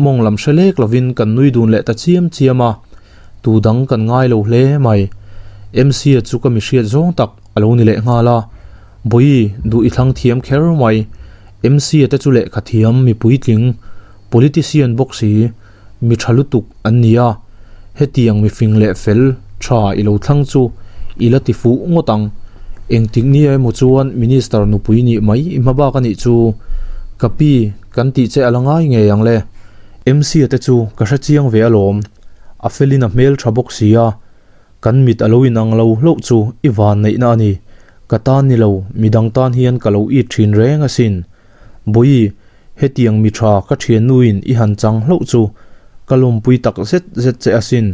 mawng lam hre lek lovin kan nui dun leh ta chiam chiam a, tu dang kan ngai lo hle mai. MC-a chu ka mi hriat zawng tak a lo ni leh nghal a, Bawi, duh i thlang thiam kher mai, MC-a te chu lehkha thiam, mi puitling, politician bawk si, mi tha lutuk an ni a, hetiang mifing leh fel tha i lo thlang chu i la ti fuh ngawt ang. Engtik nia emaw chuan Minister nupui nih mai i hma bak a nih chu. Ka pi, kan tih che a la ngai ngei ang le. MC-a te chu ka hre chiang ve alawm, a felin a hmel tha bawk si a, kan mit a lo inang lo hlauh chu i vanneihna a ni. Ka tan ni lo, midang tan hian ka lo it thin reng asin. Bawi, Hetiang mi tha ka thiannuin i han chang hlauh chu ka lawmpui tak zet zet che asin.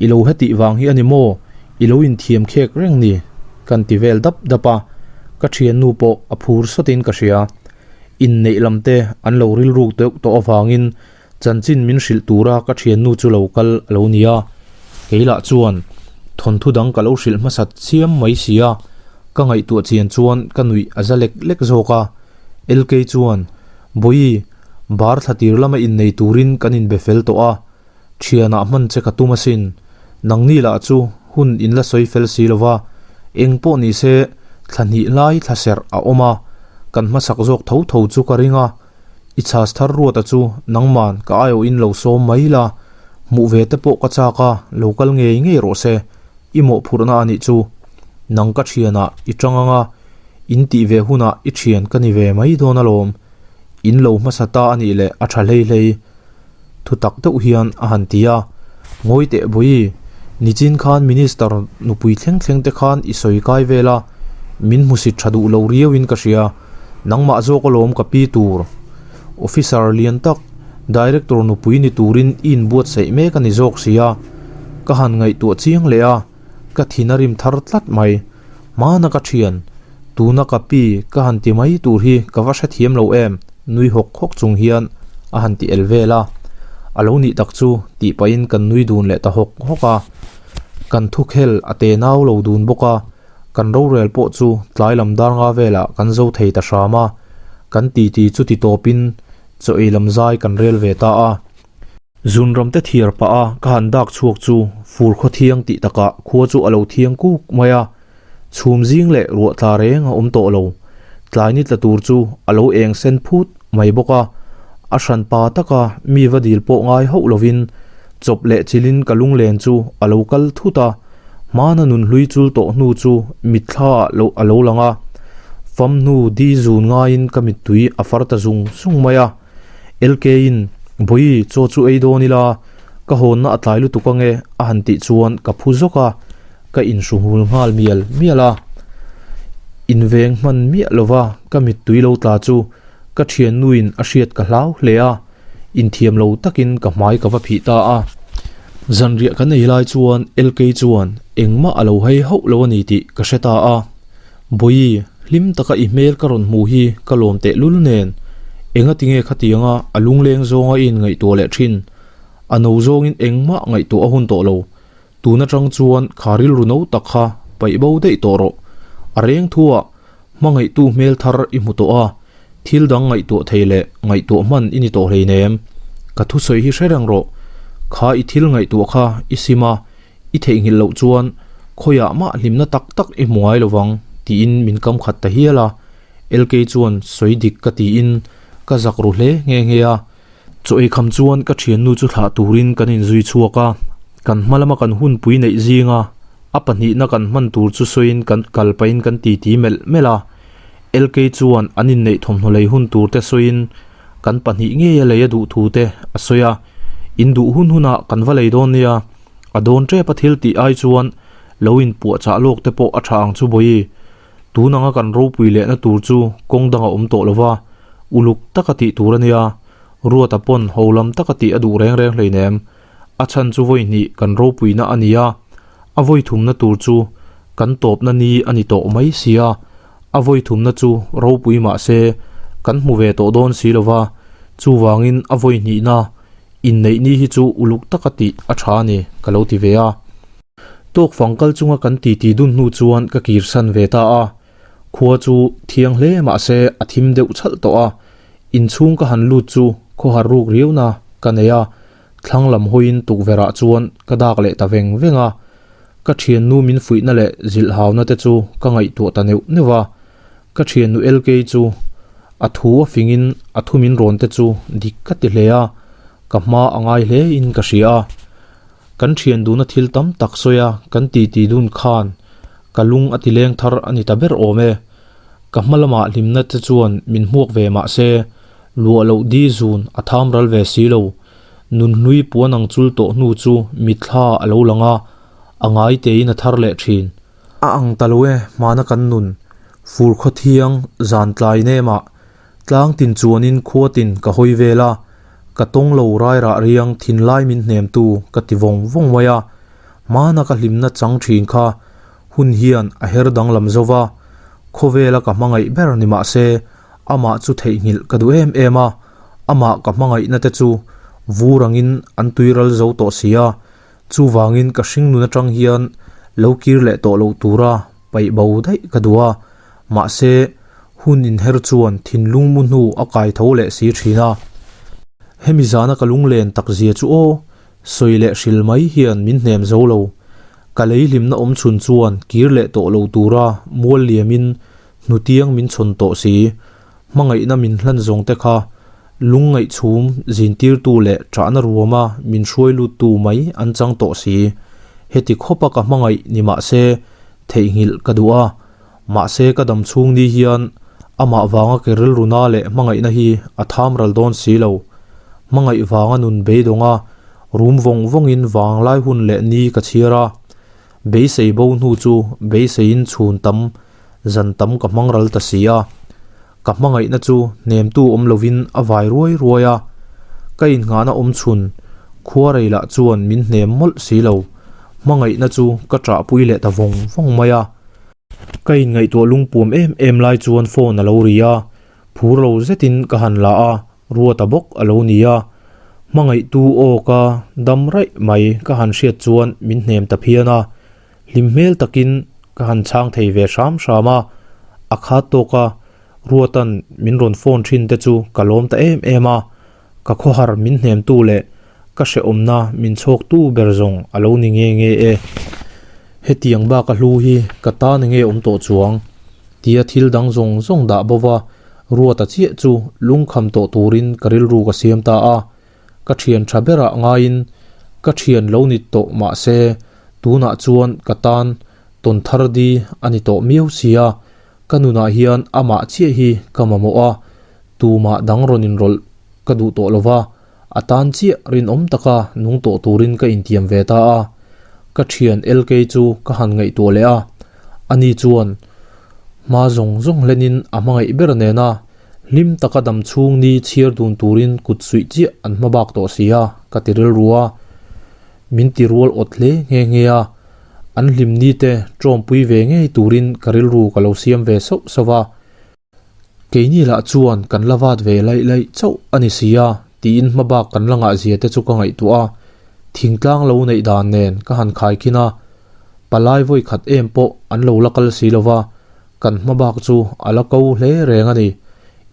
I lo hetih vang hi a ni maw? I lo inthiam khek reng ni? Kan ti vel dap dap a. Ka thiannu pawh a phur sawtin ka hria. Inneih lam te an lo rilruk deuh tawh avangin chanchin min hrilh tura ka thiannu chu lo kal a lo ni a. Kei lah chuan thawnthu dang ka lo hrilh hmasat chiam mai si a, ka ngaihtuah chian chuan ka nuih a za lek lek zawk a. LK chuan, Bawihi, bar thla tir lama innei turin kan inbe fel tawh a, Thianah hman che ka tum asin. Nangni lah chu hun in la sawi fel si lo va, eng pawh ni se thla hnih lai thla serh a awm a, kan hmasak zawk tho tho chu ka ring a. I chhas thar ruata chu nangman ka aiawhin lo sawm mai la, hmuh ve te pawh ka chak a, lo kal ngei ngei rawh se, i mawhphurhna a nih chu. Nang ka thianah i tang ang a, in tih ve hunah i thian ka ni ve mai dawn alawm. In lo hmasa ta a nih leh a tha hlei hlei. Thu tak deuh hian a han ti a, Ngawi teh Bawihi, nichin khan Minister nupui thleng thleng te khan i sawi kai vel a, min hmusit tha duh lo riau in ka hria, nangmah zawk alawm ka pi tur. Officer lian tak, Director nupui ni turin i inbuatsaih mek a ni zawk si a, ka han ngaihtuah chiang leh a, ka thin a rim thar tlat mai. Hmana ka thian, tuna ka pi ka han ti mai tur hi ka va hrethiam lo em, nui hawk hawk chung hian a han ti el vel a. A lo nih tak chu tih pahin kan nui dun leh ta hawk hawk a. Kan thukhel a te nau lo dun bawk a, kan rorel pawh chu tlai lam dar nga velah kan zo thei ta hram a. Kan titi chu ti tawpin chaw ei lam zai kan rel ve ta a. Zunram te thiar pah a ka han dak chhuak chu fur khaw thiang tih takah khua chu a lo thiang kuk mai a, chhum zing leh ruah tla reng a awm tawh lo. Tlai ni tla tur chu a lo eng sen phut mai bawk a, a hran pa taka mi va dil pawh ngai hauh lovin chawp leh chilin ka lunglen chu a lo kal thut a, hmana nunhlui chul tawh hnu chu mitthla ah lo a lo lang a, fam hnu di zun ngaiin ka mittui a far ta zung zung mai a. LK-in, Bawihi, chaw chu ei dawn ila, ka hawnna a tlai lutuk ange, a han tih chuan ka phu zawk a, ka inhru hmul nghal mial mial a. Inveng hman miah lova ka mittui lo tla chu ka thiannuin a hriat ka hlau hle a, inthiam lo takin ka hmai ka va phih ta a. Zanriah kan ei lai chuan LK chuan engmah a lo hei hauh lo a ni tih ka hre ta a. Bawihi, hlim taka i hmel ka rawn hmuh hi ka lawm teh lul nen, enga tinge khatianga a lungleng zawnga i inngaihtuah leh thin? A no zawngin engmah ngaihtuah a hun tawh lo. Tun atang chuan kha rilru no tak kha paih bo daih tawh rawh. A reng thuah hmangaihtu hmel thar i hmu tawh a, thil dang ngaihtuah thei leh ngaihtuah hman i ni tawh hleinem. Ka thusawi hi hre reng rawh. Kha i thil ngaihtuah kha i sim a, I theihnghilh loh chuan khawiah mah hlimna tak tak i hmu ngai lovang tiin min kam khat ta hial a, LK chuan sawi dik ka tiin ka zak ru hle nghe nghe a. Chaw ei kham chuan ka thiannu chu thlah turin kan inzui chhuak a, kan hma lama kan hunpui neih zinga a pahnihna kan hman tur chu sawiin kan kal pahin kan titi melh melh a. LK chuan an inneih thawmhnaw lei hun tur te sawiin kan pahnih ngeia lei a duh thu te a sawi a, in duh hun hunah kan va lei dawn nia. A dawn tep a thil tih ai chuan lo inpuahchah lawk te pawh a tha ang chu Bawihi. Tun anga kan ropui lehna tur chu kawng dang a awm tawh lova, uluk taka tih tur a nia. Ruata pawn ho lam taka tih a duh reng reng hleinem. A chhan chu vawi hnih kan ropuina a ni a, a vawi thumna tur chu kan tawpna ni a ni tawh mai si a. A vawi thumna chu ropui mah se kan hmu ve tawh dawn si lova, chuvangin a vawi hnihna Inneih ni hi chu uluk taka tih a tha a ni, ka lo ti ve a. Tawk fang kal chunga kan titi dun hnu chuan ka kirsan ve ta a. Khua chu thiang hle mah se a thim deuh chhalh tawh a. Inchhung ka han lut chu khawhar ruk riauna ka nei a, thlang lam hawiin tukverhah chuan ka dak leh ta veng veng a. Ka thiannu min fuihna leh zilhhauna te chu ka ngaihtuah ta neuh neuh a. Ka thiannu LK chu a thu a fingin a thu min rawn te chu dik ka ti hle a, ka hma a ngai hle in ka hria a. Kan thian duna thil tam tak sawi a kan titi dun khan ka lung a ti leng thar a ni ta ber awm e. Ka hma lamah hlimna te chuan min hmuak ve mah se, luah loh di zun a tham ral ve si lo. Nunhlui puan ang chul tawh hnu chu mitthla a lo lang a, a ngai tein a thar leh thin. A ang ta lo e, hmana kan nun. Fur khaw thiang, zan tlai nem ah. Tlang tin chuanin khua tin ka hawi vel a, ka tawng lo rai rah riang thinlai min hnem tu ka ti vawng vawng mai a. Hmana ka hlimna chang thin kha hun hian a her danglam zo va. Khawvela ka hmangaih ber ni mah se, amah chu theihnghilh ka duh em em a, amah ka hmangaihna te chu vur angin an tuiral zo tawh si a, chuvangin ka hringnun atang hian lo kir leh tawh loh tura paih bo daih ka duh a, mahse hun inher chuan thinlung mu hnu a kai tho leh si thin a. Hemi zana ka lunglen tak zia chu aw, sawi leh hril mai hian min hnem zo lo. Ka lei hlimna awm chhun chuan kir leh tawh lo tura mual liamin hnutiang min chhawn tawh si. Hmangaihna min hlan zawng te kha lungngaih chhum zintirtu leh ṭahna ruama min hruai luttu mai an chang tawh si. Heti khawpa ka hmangaih ni mah se theihnghilh ka duh a, mahse ka dam chhung ni hian amah vanga ke rilruna leh hmangaihna hi a tham ral dawn si lo. Hmangaih vanga nun beidawnga rum vawng vawngin vanglai hun leh ni ka chhiar a, beisei bo hnu chu beiseiin chhun tam zan tam ka hmang ral ta si a. Ka hmangaihna chu hnemtu awm lovin a vai ruai ruai a, ka innghahna awm chhun khuarei lah chuan min hnem mawlh si lo. Hmangaihna chu ka ṭahpui leh ta vawng vawng mai a. Ka inngaihtuah lungpuam em em lai chuan phone a lo ri a, phur lo zetin ka han la a, Ruata bawk a lo ni a. Hmangaihtu aw ka dam raih mai ka han hriat chuan min hnem ta phian a. Hlim hmel takin ka han chhang thei ve hram hram a, a khat tawk a, Ruata'n min rawn phone thin te chu ka lawm ta em em a, ka khawhar min hnemtu leh ka hrehawmna min chhawktu ber zawng a lo ni nge nge e. Hetiang bak a hlu hi ka tan enge awm tawh chuang? Tia thil dang zawng zawng dah bo va, Ruata chiah chu lungkham tawh turin ka rilru ka siam ta a. Ka thian tha berah ngaiin ka thian lo ni tawh mah se tunah chuan ka tan tawn thar di a ni tawh miau sia, ka nunah hian amah chiah hi ka mamawh a, tumah dang rawn inrawlh ka duh tawh lo va, a tan chiah rinawm taka nung tawh turin ka intiam ve ta a. Ka thian LK chu ka han ngaihtuah leh a, ani chuan hma zawng zawng hlenin a hmangaih ber nena Hlim taka dam chhung ni chhiar dun turin kut suih chiah an hma bak tawh si a, ka ti rilru a. Min ti rual awt hle nghe nghe a, an hlim ni te tawmpui ve ngei turin ka rilru ka lo siam ve sauh sauh a. Keini lah chuan kan la vat ve laih laih chauh a ni si a, tiin hma bak kan la ngah zia te chu ka ngaihtuah a. Thingtlang lo neih dan nen ka han khaikhin a, palai vawi khat em pawh an lo la kal si lo va, Kan hma bak chu a la ko hle reng a ni.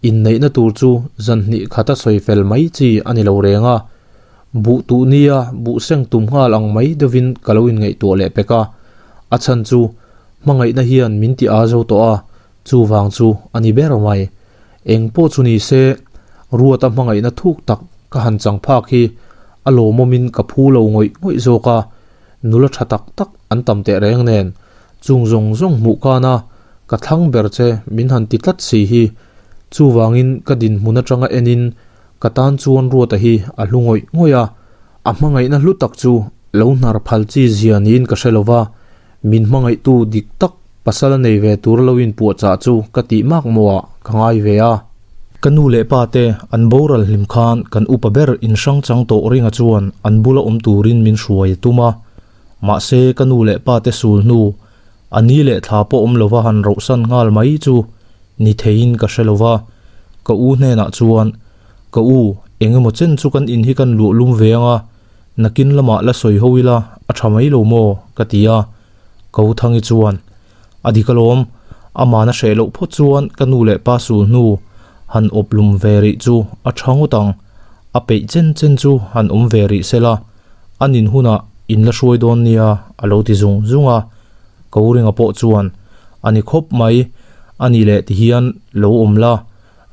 Inneihna tur chu zan hnih khata sawi fel mai chi a ni lo reng a. Buh tuh nia buh seng tum nghal ang mai deuhin ka lo inngaihtuah leh pek a. A chhan chu hmangaihna hian min ti a zo tawh a, chuvang chu a ni ber mai. Eng pawh chu ni se, Ruata hmangaihna thuk tak ka han chang phak hi a lawmawmin ka phu lo ngawih ngawih zawk a. Nula tha tak tak an tam teh reng nen, chung zawng zawng hmuh kan a, ka thlang ber che min han ti tlat si hi. Chuvangin ka dinhmun atanga enin ka tan chuan Ruata hi a hlu ngawih ngawih a, a hmangaihna hlu tak chu lo hnar phal chi zia niin ka hre lo va, min hmangaihtu dik tak pasal a nei ve tur lo inpuahchah chu ka tih mak mawh ah ka ngai ve a. Ka nu leh pa te an boral hlim khan kan upa ber inhrang chang tawh ringa chuan an bula awm turin min hruai a tum a. Mahse ka nu leh pa te sul hnu a ni leh thla pawh awm lova han rohsan nghal mai chu ni theiin ka hre lova. Ka u hnenah chuan, Ka u, engemaw chen chu kan in hi kan luah lum ve anga, nakin lamah la sawi ho ila a tha mai lo maw? ka ti a. Ka u Thangi chuan, A dik alawm, amahna hreh loh phawt chuan ka nu leh pa sul hnu han awp lum ve rih chu a tha ngawt ang, a peih chen chen chu han awm ve rih se la, a nin hunah in la hruai dawn nia a lo ti zung zung a, ka u ringa pawh chuan a ni khawp mai, a nih leh tihian lo awm la,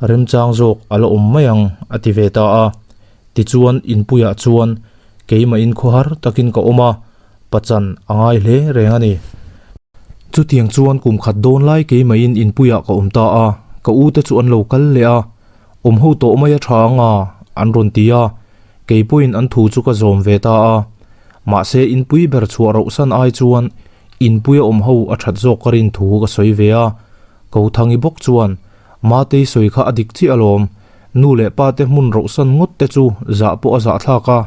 remchang zawk a la awm mai ang a ti ve ta a, tichuan inpuiah chuan keimah in khawhar takin ka awm a. Pachan a ngai hle reng a ni. Chutiang chuan kum khat dawn lai keimahin inpuiah ka awm ta a, ka u te chu an lo kal leh a, awm ho tawh mai a tha ang a, an rawn ti a, kei pawhin an thu chu ka zawm ve ta a. Mahse inpui ber chhuah rohsan ai chuan inpuia awm ho a that zawk ka rin thu ka sawi ve a, Kothangi bawk chuan Matei sawi kha a dik chiah alawm, nu leh pa te hmun rohsan ngawt te chu zah pawh a zah thlak a,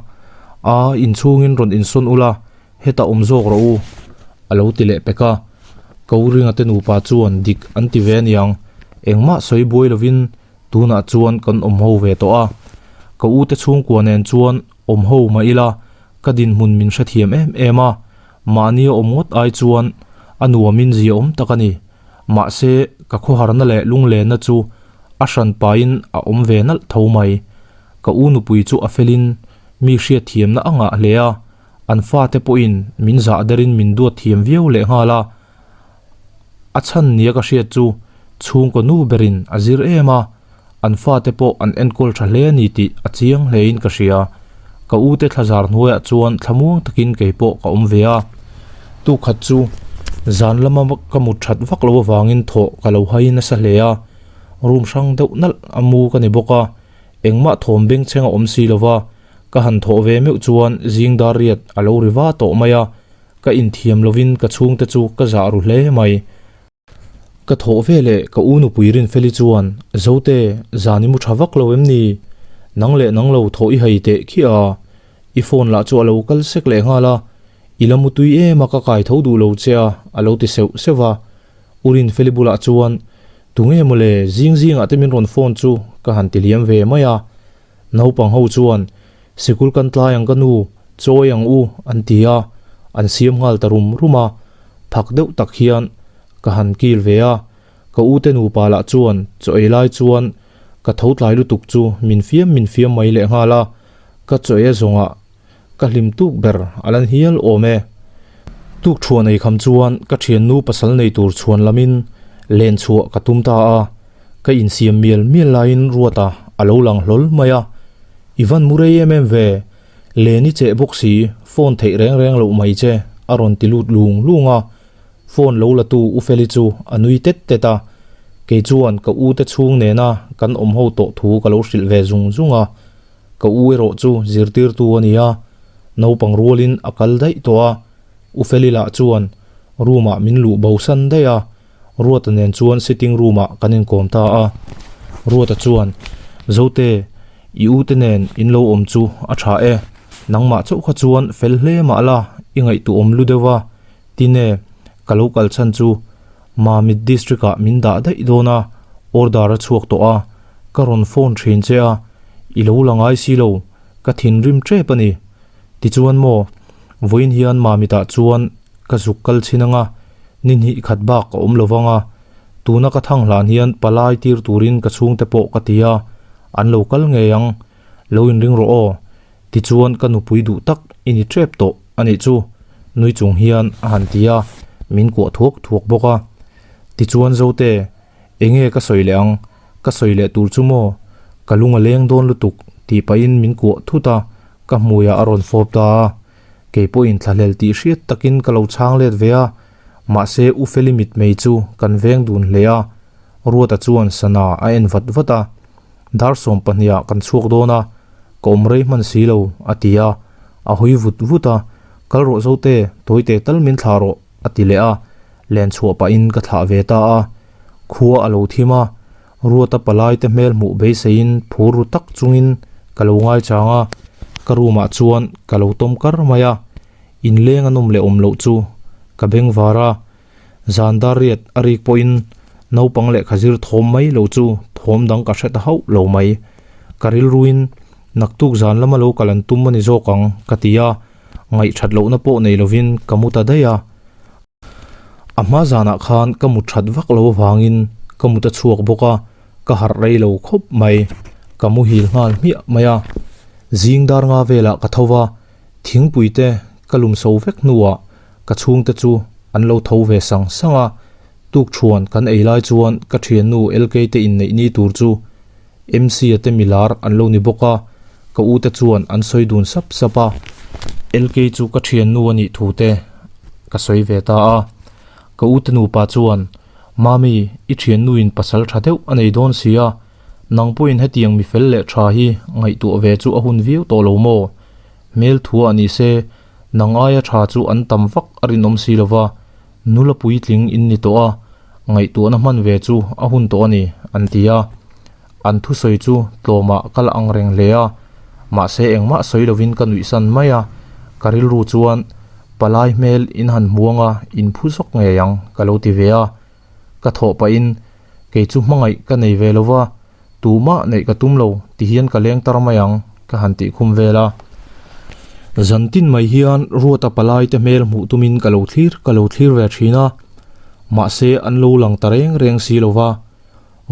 a inchhungin rawn insawn ula, hetah awm zawk rawh u, a lo ti leh pek a. Ka u Ringa te nupa chuan dik an ti ve aniang, engmah sawi buai lovin tunah chuan kan awm ho ve tawh a. Ka u te chhungkua nen chuan awm ho mah ila ka dinhmun min hrethiam em em a, mahni a awm ngawt ai chuan a nuamin zia awm tak a ni. Mahse, ka khawharna leh lunglenna chu a hran pahin a awm ve nalh tho mai. Ka u nupui chu a felin mi hriatthiamna a ngah hle a, an fate pawhin min zah derin min duat thiam viau lehnghal a. A chhan nia ka hriat chu chhungkaw nu berin a zir em a, an fate pawh an enkawl tha hle a ni tih a chiang hlein ka hria. Ka ute thlazar hnuaiah chuan thlamuang takin kei pawh ka awm ve a. Tukhat chu zan lama ka mut that vak loh avangin thawh ka lo hai nasa hle a, room hrang deuh nalh a mu ka ni bawk a, engmah thawm bengchheng a awm si lova, ka han thawh ve meuh chuan zing dar riat a lo ri va tawh mai a, ka inthiam lovin ka chhungte chu ka zah ru hle mai. Ka thawh ve leh ka u nupui Rinfeli chuan, Zote, zan i mu tha vak lo em ni? Nang leh nang lo thawh i hai teh khi a, i phone lah chu a lo kal sek leh nghal a, i la mu tui em a ka kai tho duh lo che a, a lo ti seuh seuh va. U Rinfeli bulah chuan, Tunge mawle, zing zingah te min rawn phone chu ka han ti liam ve mai a. Naupang ho chuan, Sikul kan tlai ang ka nu, chawi ang u, an ti a, an siam nghal ta rum rum a. Phak deuh tak hian ka han kil ve a, ka ute nupa lah chuan chaw ei lai chuan ka tho tlai lutuk chu min fiam min fiam mai leh nghal a, ka chaw ei a zawngah ka hlim tuk ber a lan hial awm e. Tuk thuan ei kham chuan ka thiannu pasal nei tur chhuan lamin len chhuah ka tum ta a, ka insiam mial mial laiin Ruata a lo lang hlawl mai a, I van mu rei em em ve, len i cheh bawk si, phone theih reng reng loh mai che a rawn ti lut lung lung a, phone lo la tu U Feli chu a nui tet tet a, kei chuan ka u te chhung nena kan awm ho tawh thu ka lo hrilh ve zung zung a. Ka u erawh chu zirtirtu a ni a, naupang rualin a kal daih tawh a, U Feli lah chuan room ah min luh bosan daih a, Ruata nen chuan sitting room ah kan inkawm ta a. Ruata chuan, Zote, i u te nen in lo awm chu a tha e, nangmah chauh kha chuan fel hle mah la i ngaihtuahawm lu deuh a, tine ka lo kal chhan chu Mamit district ah min dah daih dawn a, order a chhuak tawh a, ka rawn phone thin che a, i lo la ngai si lo, ka thinrim tep a ni. Tichuan maw, vawiin hian Mamit ah chuan ka zuk kal chhin anga, ni hnih khat bak ka awm lo vang a, tuna ka thang hlan hian palai tir turin ka chhungte pawh ka ti a, an lo kal ngei ang, lo inring rawh aw. Tichuan ka nupui duh tak i ni tep tawh a nih chu, nui chung hian a han ti a, min kuah thuak thuak bawk a. Tichuan Zote, enge ka sawi leh ang, ka sawi leh tur chu maw, ka lung a leng dawn lutuk tih pahin min kuah thut a, ka hmuiah a rawn fawp ta a. Kei pawhin thlahlel tih hriat takin ka lo chhang let ve a, mahse U Feli mitmei chu kan veng dun hle a, Ruata chuan sana a en vat vat a. Dar 12 ah kan chhuak dawn a, ka awm rei hman si lo, a ti a, a hawi vut vut a, Kal rawh Zote, tawite tal min thlah rawh, a ti leh a, len chhuah pahin ka thlah ve ta a. Khua a lo thim a, Ruata palai te hmel hmuh beiseiin phur ru tak chungin ka lo ngaichang a, ka room ah chuan ka lo tawm kar mai a, inleng a nawm leh awm loh chu ka beng var a. Zan dar riat a rik pawhin naupang lehkha zir thawm mai lo chu thawm dang ka hre ta hauh lo mai. Ka rilruin naktuk zan lama lo kal an tum a ni zawk ang ka ti a, ngaihthat lohna pawh nei lovin ka mu ta daih a. A hma zanah khan ka mut that vak lo avangin ka mut a chhuak bawk a, ka harh rei lo khawp mai. Ka muhil nghal hmiah mai a. Zing dar nga velah ka tho va, thingpui te ka lum so vek hnuah Ka chhungte chu an lo tho ve sang sang a, tukṭhuan kan ei lai chuan ka ṭhiannu LK te inneih ni tur chu MC a te milar an lo ni bawk a, ka u te chuan an sawi dun sap sap a. LK chu ka ṭhiannu a nih thu te ka sawi ve ta a, ka u te nupa chuan, Mami, i ṭhiannuin pasal ṭha deuh a nei dawn si a, nang pawhin hetiang mi fel leh ṭha hi ngaihtuah ve chu a hun viau tawh lo maw? Hmel thua ni se, Nang aia tha chu an tam vak a rinawm si lo va, nula puitling in ni tawh a, ngaihtuahna hman ve chu a hun tawh a ni, an ti a. An thusawi chu tlawmah ka la ang reng hle a, mahse engmah sawi lovin ka nuihsan mai a, ka rilru chuan. Palai hmel in han hmu anga in phu zawk ngei ang ka lo ti ve a. Ka thawh pahin kei chu hmangaih ka nei ve lo va, tumah neih ka tum lo ti hian ka leng tar mai ang ka han tih khum vel a. Zan tin mai hian Ruata palai te hmel hmuh tumin ka lo thlir ka lo thlir ve thin a, mahse an lo lang ta reng reng si lo va.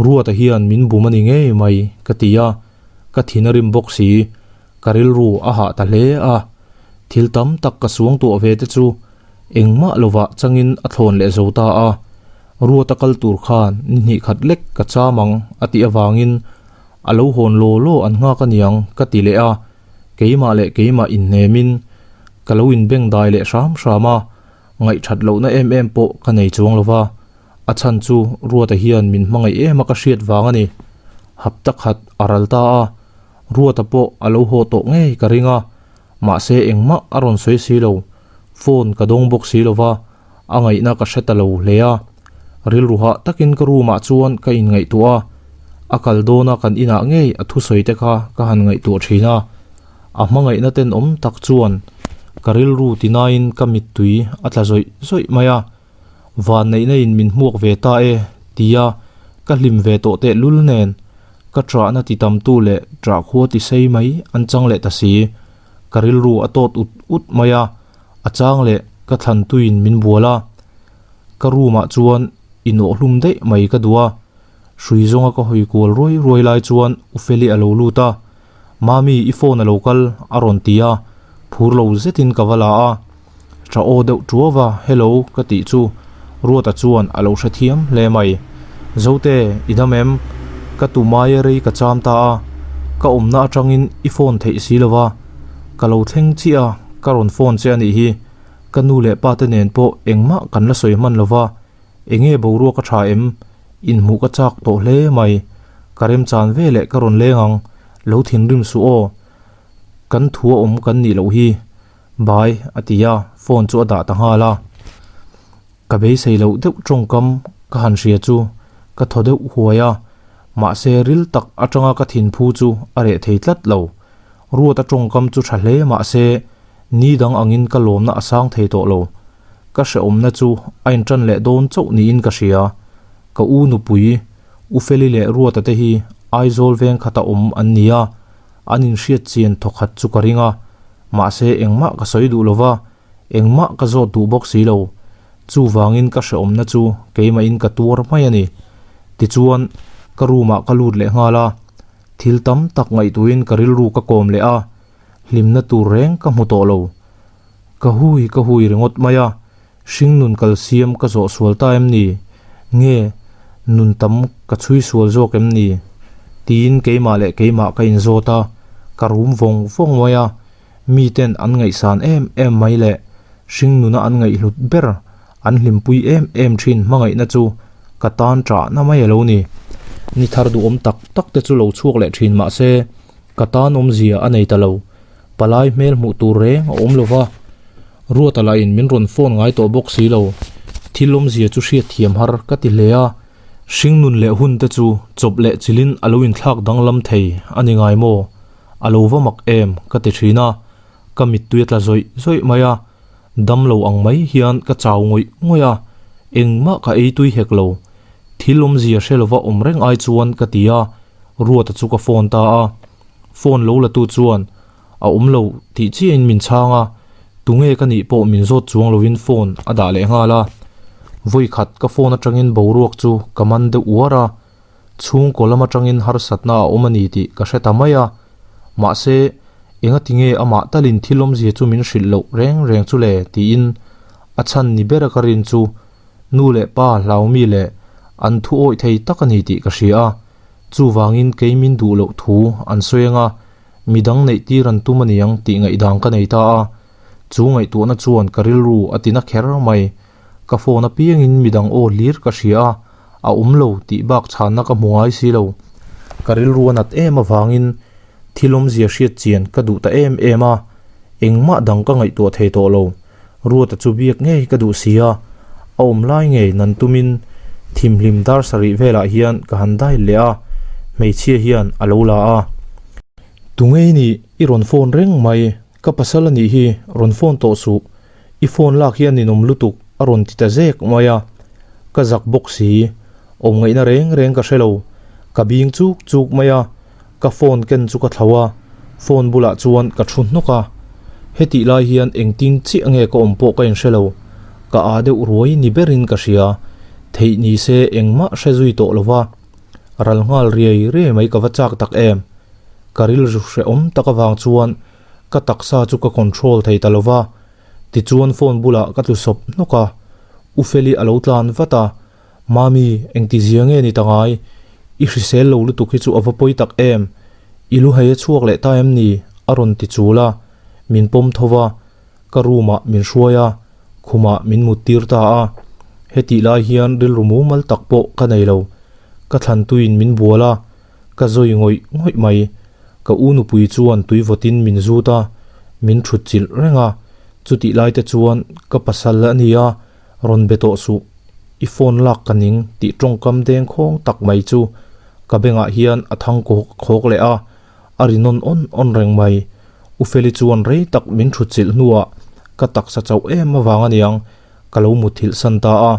Ruata hian min bum a ni ngei mai ka ti a, ka thin a rim bawk si. Ka rilru a hah ta hle a, thil tam tak ka suang tuah ve te chu engmah lovah changin a thlawn leh zo ta a, Ruata kal tur khan ni hnih khat lek ka cham ang a tih avangin a lo hawn law law an nghak aniang ka ti leh a, keimah leh keimah inhnemin ka lo inbengdai leh hram hram a, ngaihthat lohna em em pawh ka nei chuang lova, a chhan chu Ruata hian min hmangaih em a ka hriat vang a ni. Hapta khat a ral ta a. Ruata pawh a lo haw tawh ngei ka ring a, mahse engmah a rawn sawi si lo, phone ka dawng bawk si lo va, a ngaihna ka hre ta lo hle a. Rilru hah takin ka room ah chuan ka inngaihtuah a, a kal dawna kan inah ngei a thusawi te kha ka han ngaihtuah thin a, a hmangaihna tenawm tak chuan ka rilru tinain ka mittui a tla zawih zawih mai a. Vanneihna in min hmuak ve ta e tia ka hlim ve tawh teh lul nen ka ṭahna ti tamtu leh ṭah khua ti sei mai an chang leh ta si. Ka rilru a tawt ut ut mai a, a chang leh ka thlan tuin min bual a. Ka room ah chuan inawhhlum daih mai ka duh a, hrui zawnga ka hawi kual ruai ruai lai chuan Ufeli a lo lut a, Mami i phone a lo kal a rawn ti a, phur lo zetin ka va la a. Tha aw deuh tuau a, Hello ka tih chu Ruata chuan a lo hrethiam hle mai. Zote, i dam em? Ka tumai rei ka cham ta a, ka awmna atangin i phone theih si lo va, ka lo thleng chiah a, ka rawn phone che a nih hi. Ka nu leh pa te nen pawh engmah kan la sawi hman lo va, enge boruak a tha em? Inhmuh ka chak tawh hle mai. Ka remchan ve leh ka rawn leng ang, lo thinrim suh aw. Kan thu a awm kan nih loh hi. Bai, a ti a, phone chu a dah ta nghal a. Ka beisei loh deuh tawngkam ka han hria chu ka thaw deuh huai a, mahse ril tak atanga ka thinphu chu a reh thei tlat lo. Ruata tawngkam chu tha hle mahse ni dang angin ka lawmna a sang thei tawh lo. Ka hrehawmna chu a intan leh dawn chauh niin ka hria. Ka u nupui, U Feli leh Ruata te hi Aizawl veng khata awm an ni a, An inhriat chian thawkhat chu ka ring a, mahse engmah ka sawi duh lova, engmah ka zawt duh bawk si lo. Chuvangin ka hrehawmna chu keimahin ka tuar mai a ni. Tichuan, ka room ah ka lut leh nghal a, thil tam tak ngaihtuahin ka rilru ka kawm leh a, hlimna tur reng ka hmu tawh lo. Ka hui ka hui ringawt mai a, Hringnun kal siam ka zawh sual ta em ni? Nge nun tam ka chhui sual zawk em ni? Tiin keimah leh keimah ka inzawt a, ka rum vawng vawng mai a. Miten an ngaihsan em em mai leh hringnuna an ngaihhlut ber, an hlimpui em em thin hmangaihna chu ka tan ṭahna mai a lo ni. Ni thar duhawm tak tak te chu lo chhuak leh thin mah se, ka tan awmzia a nei ta lo. Palai hmel hmuh tur reng a awm lo va, Ruata lahin min rawn phone ngai tawh bawk si lo. Thil awmzia chu hriat thiam har ka ti hle a, hringnun leh hun te chu chawp leh chilin a lo inthlak danglam thei a ni ngai maw? A lo va mak em ka ti thin a, ka mittui a tla zawih zawih mai a, damlo ang mai hian ka chau ngawih ngawih a, engmah ka ei tui hek lo. Thil awmzia hre lova awm reng ai chuan ka ti a, Ruata chu ka phone ta a. Phone lo la tu chuan a awm lo tih chiahin min chhang a, tunge ka nih pawh min zawt chuang lovin phone a dah leh nghal a. Vawikhat ka phone atangin boruak chu ka man deuh uar a, chhungkaw lam atangin harsatna a awm a ni tih ka hre ta mai a. Mahse, engatinge amah talin thil awmzia chu min hrilh loh reng reng chu le tiin a chhan ni bera ka rin chu nu leh pa hlaumi leh an thu awih thei tak a ni tih ka hria a. Chuvangin kei min duh loh thu an sawi anga midang neih tir an tum a niang tih ngaihdan ka nei ta a. Chu ngaihtuahna chuan ka rilru a tina kher mai. Ka phone apiangin midang aw hlir ka hria a, a awm lo tih bak chhanna ka hmu ngai si lo. Ka rilru a nat em avangin thil awmzia hriat chian ka duh ta em em a, engmah dang ka ngaihtuah thei tawh lo. Ruata chu biak ngei ka duh si a, a awm lai ngei nan tumin thimhlim dar sarih velah hian ka han dai leh a, hmeichhia hian a lo la a. Tungei nih i rawn phone reng mai, ka pasal a nih hi, rawn phone tawh suh. I phone lak hi a ninawm lutuk a rawn ti ta zek mai a, ka zak bawk si, awm ngaihna reng reng ka hre lo, ka bing chuk chuk mai a, ka phone ken chu ka thlo a, phone bulah chuan ka thu hnawk a, hetih lai hian engtin chiah nge ka awm pawh ka inhre lo, ka aa deuh ruai ni berin ka hria, theih ni se engmah hre zui tawh lo va, ral nghal riai riai mai ka va chak tak em, ka rilru hrehawm tak avang chuan ka taksa chu ka control thei ta lo va, tichuan phone bulah ka tlu sawp hnawk a, U Feli a lo tlan vat a, Mami, engti zia nge ni ta ngai? I hrisel lo lutuk hi chu a va pawi tak em? I lu hei a chhuak leh ta em ni? a rawn ti chul a, min pawm tho va, ka room ah min hruai a, khumah min mut tir ta a. Hetih lai hian rilru mumal tak pawh ka nei lo, ka thlan tuin min bual a, Ka zawi ngawih ngawih mai. Ka u nupui chuan tui vawtin min zut a, min thut chilh reng a. Chutih lai te chuan ka pasal a nia, rawn be tawh suh. I phone lak ka ning tih tawngkam deng khawng tak mai chu ka bengah hian a thang kawk khawk leh a, a ri nawn awn awn reng mai. U Feli chuan rei tak min thut chilh hnuah ka taksa chauh em avang aniang ka lo muthilh san ta a.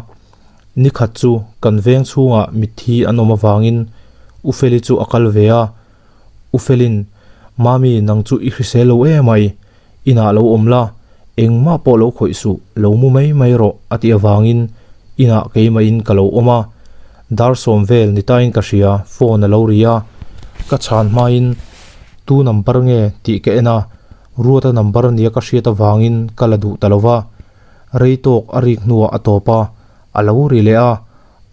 Ni khat chu kan veng chhungah mitthi an awm avangin U Feli chu a kal ve a, U Felin, Mami nang chu i hrisel lo em mai, inah lo awm la, engmah pawh lo khawih suh, lo mu mai mai rawh a tih avangin inah keimahin ka lo awm a. Dar sawm vel ni tain ka hria, phone a lo ri a, ka chhan hmain tu number nge tih ka en a, Ruata number nia ka hriat avangin ka la duh ta lo va. Rei tawk a rik hnuah a tawp a, a lo ri leh a,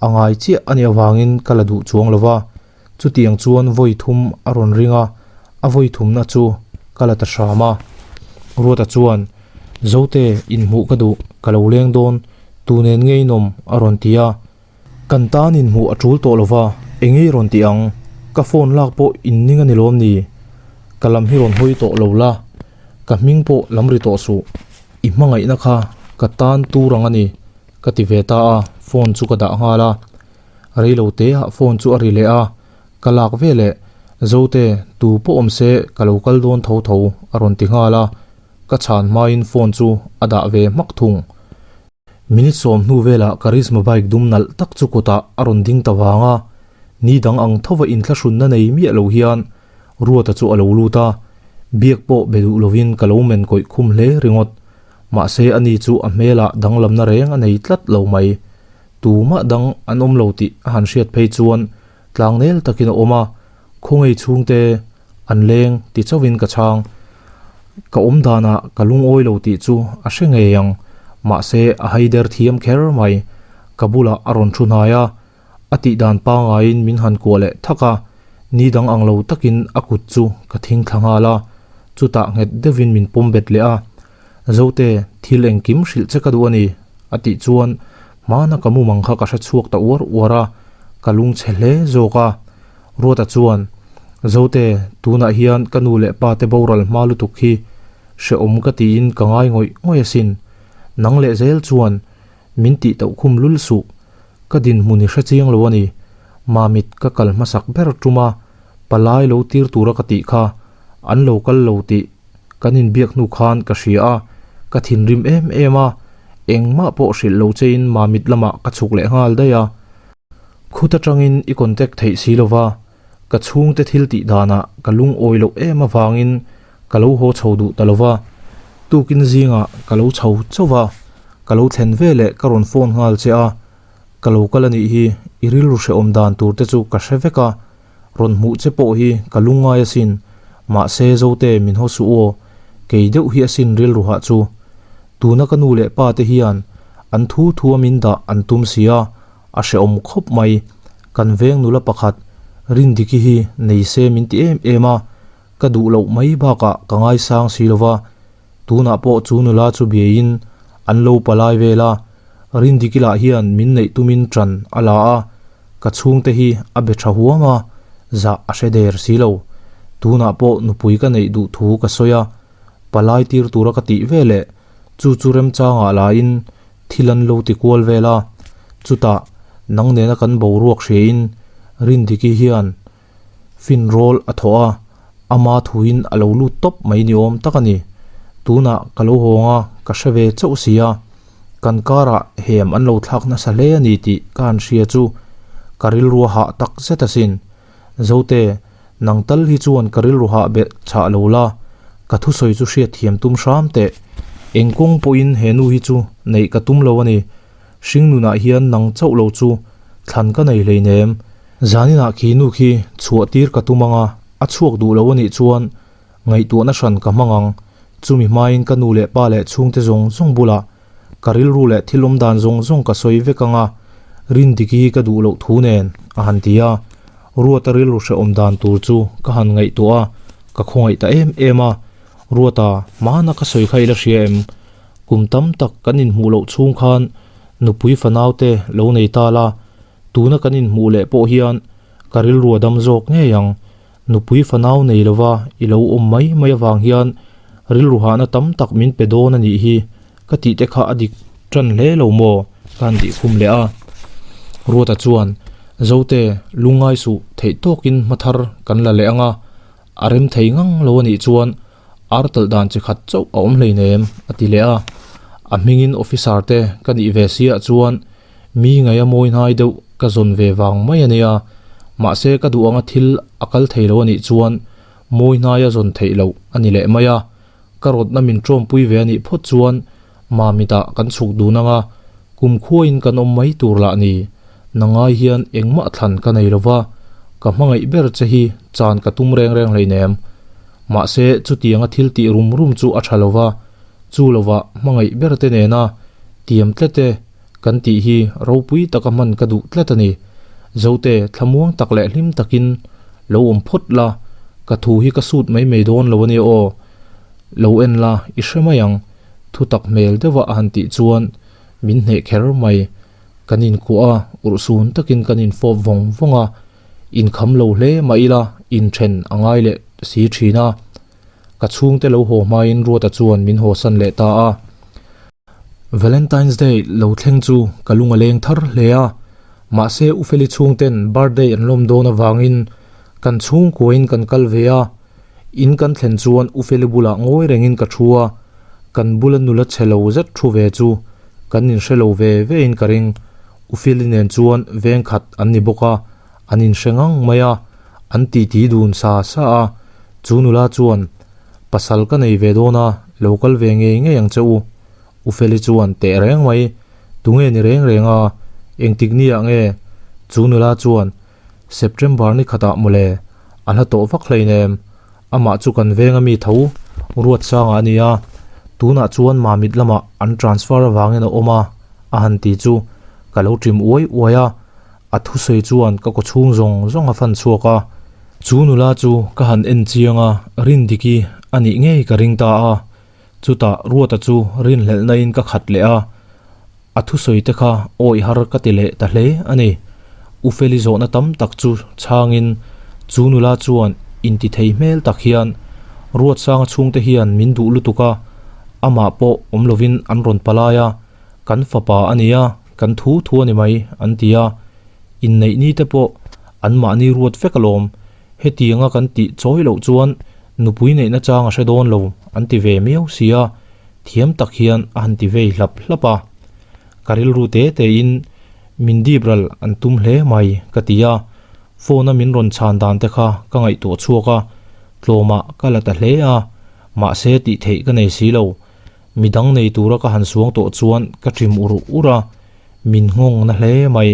a ngai chiah a nih avangin ka la duh chuang lo va. Chutiang chuan vawi thum a rawn ring a, a vawi thumna chu ka la ta hram a. Ruata chuan, Zote, inhmuh ka duh, ka lo leng dawn, tu nen ngei nawm a rawn ti a. Kan tan inhmuh a tul tawh lo va, eng ngei rawn ti ang? Ka phone lak pawh inning a ni lawm ni? Ka lam hi rawn hawi tawh lo la, ka hming pawh lam ri tawh suh. I hmangaihna kha ka tan tur ang a ni, ka ti ve ta a, phone chu ka dah nghal a. Rei lo te ah phone chu a ri leh a, ka lak ve leh, Zote, tu pawh awm se ka lo kal dawn tho tho, a rawn ti nghal a, ka chhan hmain phone chu a dah ve hmak thung. Minute sawm hnu velah Karizma bike dum nalh tak chu kawtah a rawn ding ta vang a, ni dang ang thova inthlahrunna nei miah lo hian Ruata chu a lo lut a, biak pawh be duh lovin ka lo men kawih khum hle ringawt. Mahse ani chu a hmelah danglamna reng a nei tlat lo mai. Tumah dang an awm lo tih a han hriat phei chuan tlangnel takin a awm a, khawngei chhungte an leng ti chauhin ka chhang. Ka awm danah ka lungawi lo tih chu a hre ngei ang, mahse a haider thiam kher mai. Ka bulah a rawn thu hnai a, a tih dan pangaiin min han kuah leh thak a, ni dang ang lo takin a kut chu ka thing thla nghal a, chutah nghet deuhin min pawm bet leh a. Zote, thil engkim hrilh che ka duh a ni, a tih chuan hmana ka mumang kha ka hre chhuak ta uar uar a, ka lungchhe hle zawk a. Ruata chuan, Zote, tunah hian ka nu leh pa te boral hma lutuk hi hrehawm ka tiin ka ngai ngawih ngawih asin. Nang leh zel chuan min tih tauh khum lul suh. Ka dinhmun i hre chiang lo a ni. Mamit ka kal hmasak ber tum a, palai lo tir tura ka tih kha an lo kal lo tih kan inbiak hnu khan ka hria a, ka thinrim em em a, engmah pawh hrilh lo chein Mamit lamah ka chhuk leh nghal daih a. Khut atangin i contact theih si lova, ka chhungte thil tih danah ka lungawi loh em avangin ka lo haw chho duh ta lova, tukin zingah ka lo chho chauh va, ka lo thlen veleh ka rawn phone nghal che a, ka lo kal a nih hi, i rilru hrehawm dan tur te chu ka hre vek a, rawn hmuh che pawh hi ka lungngai asin, mahse Zote min haw suh aw, kei deuh hi asin rilru hah chu. Tuna ka nu leh pa te hian an thu thu a min dah an tum si a, A hrehawm khawp mai. Kan veng nula pakhat Rindiki hi nei se min ti em em a, ka duh loh mai bakah ka ngaisang si lo va. Tunah pawh chu nula chu biaiin an lo palai vel a, Rindiki lah hian min neih tumin ṭan a la a, ka chhungte hi a be ṭha huam a, zah a hre der si lo. Tunah pawh nupui ka neih duh thu ka sawi a, palai tir tura ka tih veleh chu chu remchangah lain Thil an lo ti kual vel a, chutah nang nena kan boruak hriain Rindiki hian fin rawl a thawh a, ama thuin a lo lut tawp mai ni awm tak a ni. Tunah ka lo hawng a, ka hre ve chauh si a. Kan karah hem an lo thlak nasa hle a ni tih ka han hria chu ka rilru a hah tak zet asin. Zote, nang tal hi chuan ka rilru hah belh chhah lo la, ka thusawi chu hriat thiam tum hram teh. Eng kawng pawhin he nu hi chu neih ka tum lo a ni. Hringnunah hian nang chauh lo chu thlan ka nei hleinem. Zaninah khi nu khi chhuah tir ka tum anga a chhuak duh lo a nih chuan ngaihtuahna hran ka hmang ang. Chumi hmain ka nu leh pa leh chhungte zawng zawng bulah ka rilru leh thil awm dan zawng zawng ka sawi vek anga Rindiki hi ka duh loh thu nen a han ti a. Ruata rilru hrehawm dan tur chu ka han ngaihtuah a, ka khawngaih ta em em a. Ruata, hmana ka sawi kha i la hria em? Kum tam tak kan inhmuh loh chhung khan nupui fanau te lo nei ta la, tuna kan inhmuh leh pawh hian ka rilru a dam zawk ngei ang. Nupui fanau nei lova i lo awm mai mai avang hian rilru hahna tam tak min pe dawn a nih hi ka tih te kha a dik tan hle lo maw? Ka han tih khum leh a. Ruata chuan, Zote, lungngai suh theih tawkin hma thar kan la leh ang a, a rem thei ngang lo a nih chuan Ar talh dan chi khat chauh a awm hleinem, a ti leh a. A hmingin officer te ka nih ve si ah chuan mi ngaih a mawi hnai deuh ka zawn ve vang mai a nia. Mahse ka duh anga thil a kal thei lo a nih chuan mawi hnai a zawn theih loh a ni leh mai a. Ka rawtna min tawmpui ve a nih phawt chuan Mamitah kan chhuk dun anga kumkhuain kan awm mai tur lah ni. Nangai hian engmah thlan ka nei lova, ka hmangaih ber che hi chan ka tum reng reng hleinem. Mahse, chutianga thil tih rum rum chu a tha lo va, chu lovah hmangaih ber te nena tiam tlet e kan tih hi ropui taka hman ka duh tlat a ni. Zote, thlamuang tak leh hlim takin lo awm phawt la, ka thu hi ka sut mai mai dawn lo a nia aw. Lo en la, i hre mai ang, thu tak hmel deuha a han tih chuan min hneh kher mai. Kan inkuah a, urhsun takin kan infawp vawng vawng a. Inkham lo hle mah ila inthen a ngai leh si thin a, ka chhungte lo haw hmain Ruata chuan min hawsan leh ta a. Valentine's Day lo thleng chu ka lung a leng thar hle a, mahse U Feli chhungten birthday an lawm dawn avangin kan chhungkuain kan kal ve a, in kan thlen chuan U Feli bulah ngawi rengin ka thu a, kan bula nula chhe lo zet thu ve chu kan inhre lo ve vein ka ring. U Feli nen chuan veng khat an ni bawk a, an inhre ngang mai a, an titi dun sa sa a. Chu nula chuan, Pasal ka nei ve dawn a, lo kal ve ngei ngei ang che u. U Feli chuan teh reng mai, Tunge ni reng reng a, engtik ni ah nge? Chu nula chuan, September ni khatah mawle, a hla tawh vak hleinem. Amah chu kan veng ami tho Ruatsanga a ni a, tunah chuan Mamit lamah an transfer avangin a awm a, a han ti chu ka lo ṭim uai uai a, a thusawi chuan ka kawchhung zawng zawng a fan chhuak a. Chu nula chu ka han en chiang a, Rindiki a nih ngei ka ring ta a, chutah Ruata chu rinhlelhna in ka khat leh a, A thusawi te kha awih har ka ti leh ta hle a ni. U Feli zawhna tam tak chu chhangin chu nula chuan intithei hmel tak hian Ruatsanga chhungte hian min duh lutuk a, amah pawh awm lovin an rawn palai a, kan fapa a nia, kan thu thu a ni mai an ti a. Inneih ni te pawh anmahni ruat vek alawm, hetianga kan tih chawi loh chuan nupui neihna chang a hre dawn lo an ti ve miau si a. Thiam tak hian a han ti vei hlap hlap a, ka rilru te te in min dip ral an tum hle mai ka ti a, phone a min rawn chhan dan te kha ka ngaihtuah chhuak a, tlawmah ka la ta hle a, mahse tih theih ka nei si lo, midang nei tura ka han suang tawh chuan ka ṭim ur ur a, min nghawng na hle mai,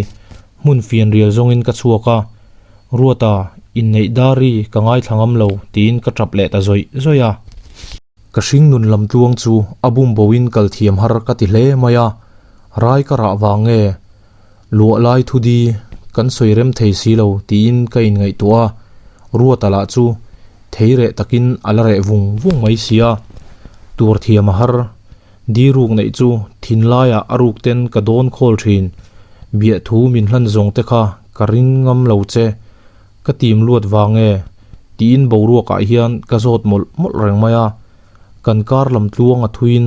hmun fianrial zawngin ka chhuak a, Ruata inneih dari ka ngaithla ngam lo tiin ka ṭap leh ta zawih zawih a. Ka hringnun lamtluang chu a bumboin kal thiam har ka ti hle mai a, rai ka rah vang nge luah lai thu di kan sawi rem thei si lo tiin ka inngaihtuah a, Ruata lah chu thei reh takin a la reh vung vung mai si a, tur thiam a har. Di ruk neih chu thinlaiah a ruk ten ka dawn khawl thin, biahthu min hlan zawng te kha ka ring ngam lo che. Ka tim luat vang nge? Tiin boruakah hian ka zawt mawlh mawlh reng mai a. Kan kar lam tluang a thuiin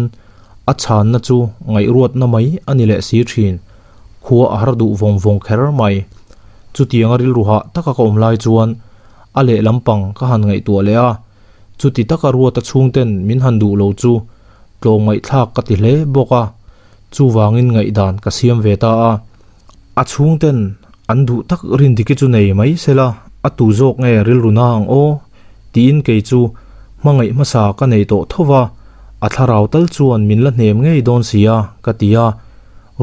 a chhanna chu ngaihruatna mai a ni leh si thin. Khua a har duh vawng vawng kher mai. Chutianga rilru hah taka ka awm lai chuan a lehlam pang ka han ngaihtuah leh a. Chuti taka Ruata chhungten min han duh lo chu tlawmngaihthlak ka ti hle bawk a, chuvangin ngaihdan ka siam ve ta a. A chhungten an duh tak Rindiki chu nei mai sela a tu zawk nge rilru na ang aw? tiin kei chu hmangaih hmasa ka nei tawh tho va, a thlarau tal chuan min la hnem ngei dawn si a, ka ti a.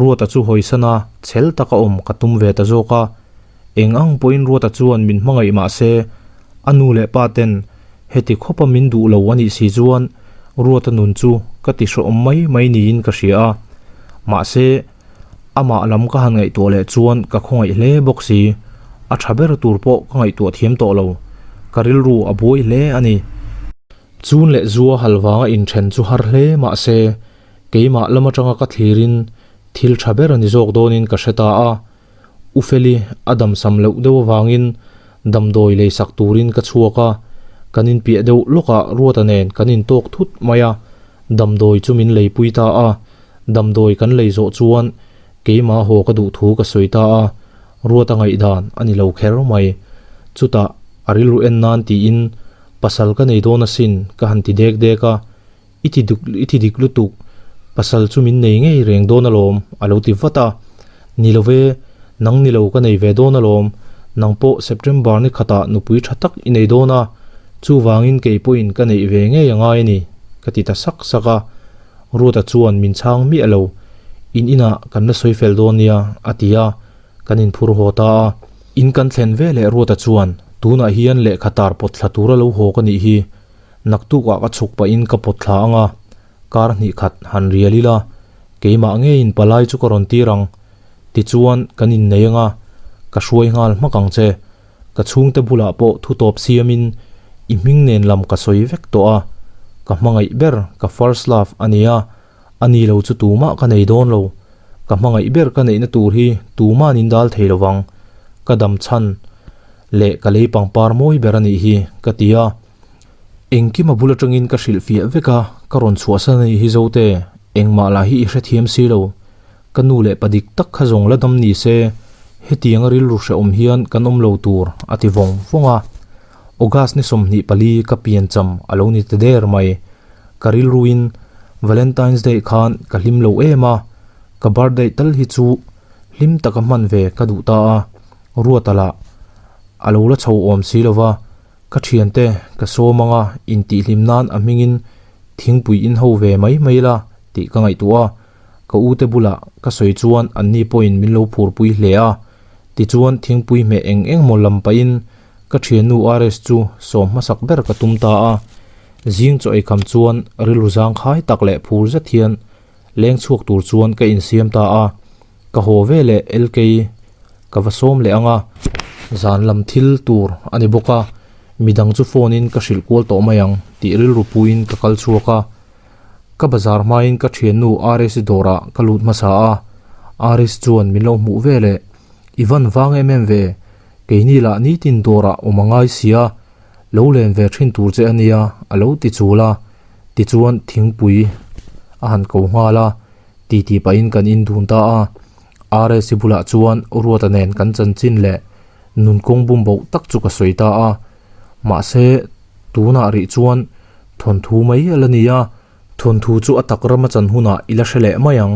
Ruata chu hawisana chhel taka awm ka tum ve ta zawk a. Eng ang pawhin Ruata chuan min hmangaih mah se, a nu leh pa ten heti khawpa min duh lo a nih si chuan Ruata nun chu ka ti hrehawm mai mai niin ka hria a. Mahse, amah lam ka han ngaihtuah leh chuan ka khawngaih hle bawk si. A tha ber tur pawh ka ngaihtuah thiam tawh lo. Ka rilru a buai hle a ni. Chun leh zua hal vanga inthen chu har hle mah se, keimah lam atanga ka thlirin thil tha ber a ni zawk dawnin ka hre ta a. U Feli a damsam loh deuh avangin damdawi leisak turin ka chhuak a, kan inpiah deuh lawkah Ruata nen kan intawk thut mai a, damdawi chu min leipui ta a, damdawi kan lei zawh chuan keimah haw ka duh thu ka sawi ta a, Ruata ngaihdan a ni lo kher mai. Chutah a rilru en nan tiin pasal ka nei dawn asin ka han ti dek dek a, I ti duk, i ti dik lutuk, pasal chu min nei ngei reng dawn alawm, a lo ti vat a. Ni lo ve, nang ni lo ka nei ve dawn alawm, nang pawh September ni khatah nupui tha tak i nei dawn a, chuvangin kei pawhin ka neih ve ngei a ngai a ni, ka ti ta sak sak a. Ruata chuan min chhang miah lo, In inah kan la sawi fel dawn nia, a ti a, kan inphur haw ta a. In kan thlen ve leh Ruata chuan, Tunah hian lehkha tar pawt thla tura lo haw ka nih hi, Naktukah ka chhuk pahin ka pawt thla ang a, kar hnih khat han rial ila, keimah ngeiin palai chu ka rawn tir ang. Tichuan, kan innei ang a, ka hruai nghal hmak ang che. Ka chhungte bulah pawh thu tawp siamin i hming nen lam ka sawi vek tawh a, ka hmangaih ber ka first love a ni a, a ni lo chu tumah ka nei dawn lo. Ka hmangaih ber ka neihna tur hi tuma'n in dal thei lovang. Ka dam chhan leh ka lei pangpar mawi ber a nih hi, ka ti a. Engkim a bul atangin ka hrilh fiah vek a, ka rawn chhuahsan a nih hi Zote, engmah lah hi i hrethiam si lo. Ka nu leh pa dik tak kha zawng la dam ni se, hetianga rilru hrehawm hian kan awm lo tur a ti vawng vawng a. August ni 24 ka pian cham a lo ni ta der mai. Ka rilruin Valentine's Day khan ka hlim lo em a, ka birthday tal hi chu hlim taka hman ve ka duh ta a, Ruata lah a lo la chho awm si lo va. Ka thiante ka sawm anga intihhlim nan a hmingin thingpui in ho ve mai mai la tih ka ngaihtuah a, ka ute bulah ka sawi chuan anni pawhin min lo phurpui hle a, tichuan thingpui hmeh eng eng maw lam pahin ka thiannu RS chu sawm hmasak ber ka tum ta a, zing chaw eikham chuan rilru zangkhai tak leh phur zet hian leng chhuak tur chuan ka insiam ta a. Ka haw ve leh LK ka va sawm leh ang a, zan lam thil tur a ni bawk a, midang chu phone in ka hrilh kual tawh mai ang tih rilru puiin ka kal chhuak a. Ka bazar hmain ka thiannu RS dawrah ka lut hmasa a, RS chuan min lo hmuh ve leh, I van vang em em ve, keini lah nitin dawrah awm a ngai sia, lo len ve thin tur che a nia a lo ti chul a, tichuan thingpui a han ko nghal a. Ti ti pahin kan indun ta a, RS bulah chuan Ruata nen kan chanchin leh nun kawng bum boh tak chu ka sawi ta a, mahse tunah rih chuan thawnthu mai a la ni a, thawnthu chu a tak rama chan hunah i la hre leh mai ang,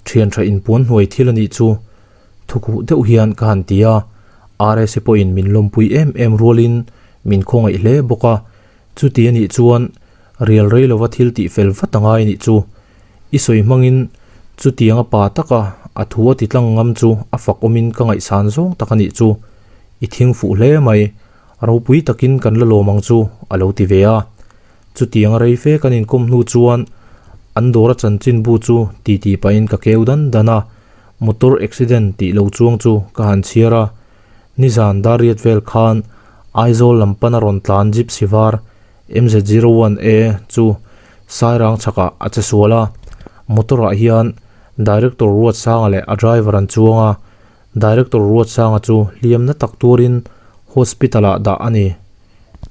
thian tha inpuan hnuai thil a nih chu thukhuh deuh hian ka han ti a, RS pawhin min lawmpui em em rualin min khawngaih hle bawk a, chuti a nih chuan rial rei lova thil tih fel vat a ngai a nih chu. I sawi hmangin chutianga pa taka a thu a ti tlang ngam chu a fak awmin ka ngaihsan zawng tak a nih chu. I thing fuh hle mai, ropui takin kan la lawm ang chu a lo ti ve a. Chutianga rei fe kan inkawm hnu chuan an dawra chanchinbu chu titi pahin ka keu dan dan a, motor accident tih lo chuang chu ka han chhiar a. Nizan Dariat vel khan Aizawl lam pana rawn tlan Gypsy var MZ01A chu Sairang chhakah a che sual a, motor ah hian Director Ruatsanga leh a driver an chuang a, Director Ruatsanga chu hliam na tak turin hospital ah dah a ni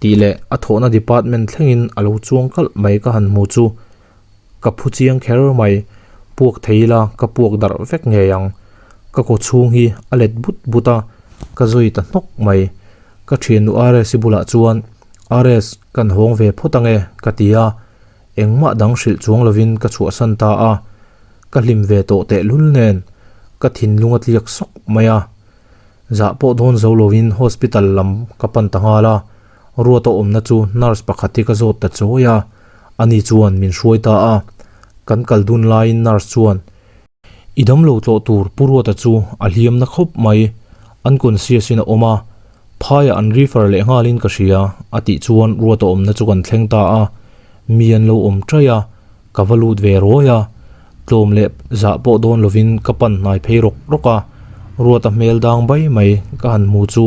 tih leh a thawhna department thlengin a lo chuang kalh mai ka han hmu chu ka phu chiang kher mai, puak thei ila ka puak darh vek ngei ang, ka kaw chhung hi a let but but a, ka zawi ta hnawk mai, ka thiannu RS bulah chuan. RS, kan hawng ve phawt ange, ka ti a, engmah dang hrilh chuang lovin ka chhuahsan ta a. Ka hlim ve tawh tehlul nen ka thinlung a tliak sawk mai a. Zah pawh dawn zo lovin hospital lam ka pan ta nghal a, Ruata awmna chu nurse pakhat hi ka zawt ta chawi a, ani chuan min hruai ta a. Kan kal dun laiin nurse chuan, I damlo tlawh tur Pu Ruata chu a hliam na khawp mai, an conscious in a awm a, phaiah an refer leh nghalin ka hria, a tih chuan Ruata awmna chu kan thleng ta a, mi an lo awm ṭaih a, ka va lut ve ruai a, tlawm leh zah pawh dawn lovin ka pan hnai phei rawk rawk a, Ruata hmel dang bai mai ka han hmu chu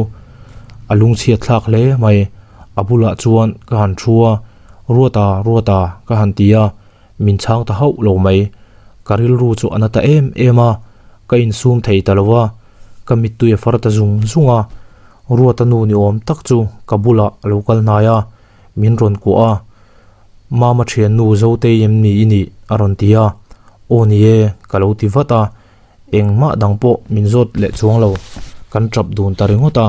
a lungchhiat thlak hle mai, a bulah chuan ka han thu a, Ruata, Ruata ka han ti a, min chhang ta hauh lo mai, ka rilru chu a na ta em em a, ka insum thei ta lo a, ka mittui a far ta zung zung a, Ruata nu ni awm tak chu ka bulah a lo kal hnai a, min rawn kuah a, Mama thiannu Zotei em ni i nih? a rawn ti a, Aw ni e, ka lo ti vat a, engmah dang pawh min zawt leh chuang lo, kan tap dun ta ringawt a.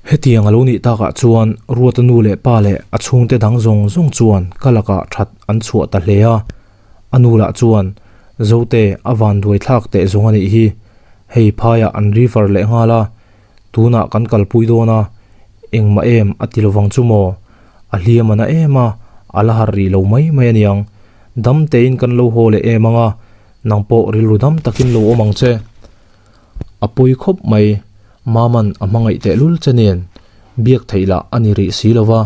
Hetiang a lo nih takah chuan Ruata nu leh pa leh a chhungte dang zawng zawng chuan ka lakah that an chhuah ta hle a, a nu lah chuan Zote a van duai thlak teh zawng a nih hi, hei phaiah an river leh nghal a, tunah kan kalpui dawn a, engmah em a ti lovang chu maw? A hliam a na em a, a la harh rih lo mai mai a niang. Dam tein kan lo haw leh em ang a, nang pawh rilru dam takin lo awm ang che. A pawi khawp mai, Maman a hmangaih tehlul che nen biak theih lah a ni rih si lo va,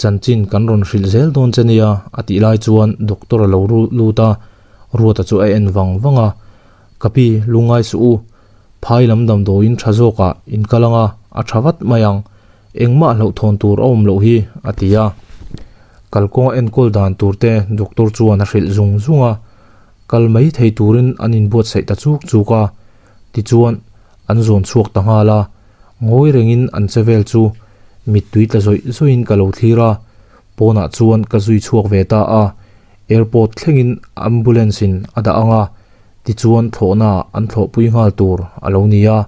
chanchin kan rawn hrilh zel dawn che nia a tih lai chuan doctor a lo lut a, Ruata chu a en vang vang a, Ka pi, lungngai suh u, Phai lam damdawiin tha zawkah in kal anga a tha vat mai ang, engmah hlauhthawn tur a awm loh hi, a ti a. Kalkawnga enkawl dan tur te doctor chuan a hrilh zung zung a, kal mai thei turin an inbuatsaih ta chuk chuk a, tichuan an zawn chhuak ta nghal a, ngawi rengin an che vel chu mittui tla zawih zawihin ka lo thlir a, pawnah chuan ka zui chhuak ve ta a, airport thlengin ambulance in a dah ang a, Tichuan thlawhna an thlawhpui nghal tur a lo ni a,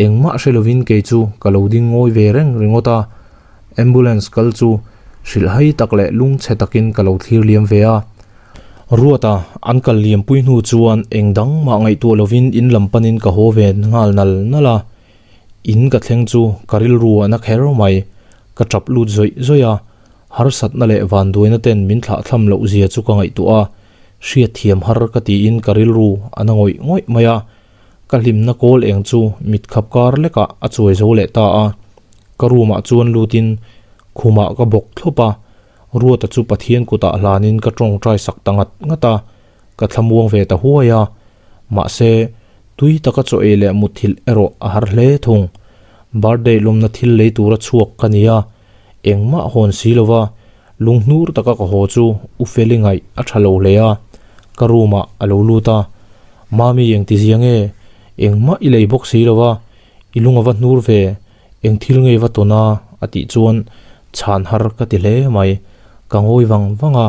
engmah hre lovin kei chu ka lo ding ngawi ve reng ringawt a, ambulance kal chu hrilhhai tak leh lungchhe takin ka lo thlir liam ve a. Ruata an kal liampui hnu chuan eng dang mah ngaihtuah lovin in lam panin ka haw ve nghal nal nal a, in ka thleng chu ka rilru a na kher mai, ka tap lut zawih zawih a, harsatna leh vanduaina ten min thlahthlam loh zia chu ka ngaihtuah a, Hriatthiam har ka tiin ka rilru a na ngawih ngawih mai a, ka hlimna kawl eng chu mit khap kar lekah a chuai zo leh ta a. Ka room ah chuan lutin khumah ka bawk thlawp a, Ruata chu Pathian kutah hlanin ka tawngtai sak ta ngat ngat a, ka thlamuang ve ta huai a. Mahse, tui taka chaw ei leh mutthilh erawh a har hle thung. Birthday lawmna thil lei tura chhuak ka ni a, engmah hawn si lova Lunghnur taka ka haw chu U Feli ngaih a tha lo hle a, ka room ah a lo lut a, Mami engti zia nge? Engmah i lei bawk si lo a, i lung a va hnur ve, eng thil nge va tawn a? a tih chuan chhan har ka ti hle mai, ka ngawi vang vang a,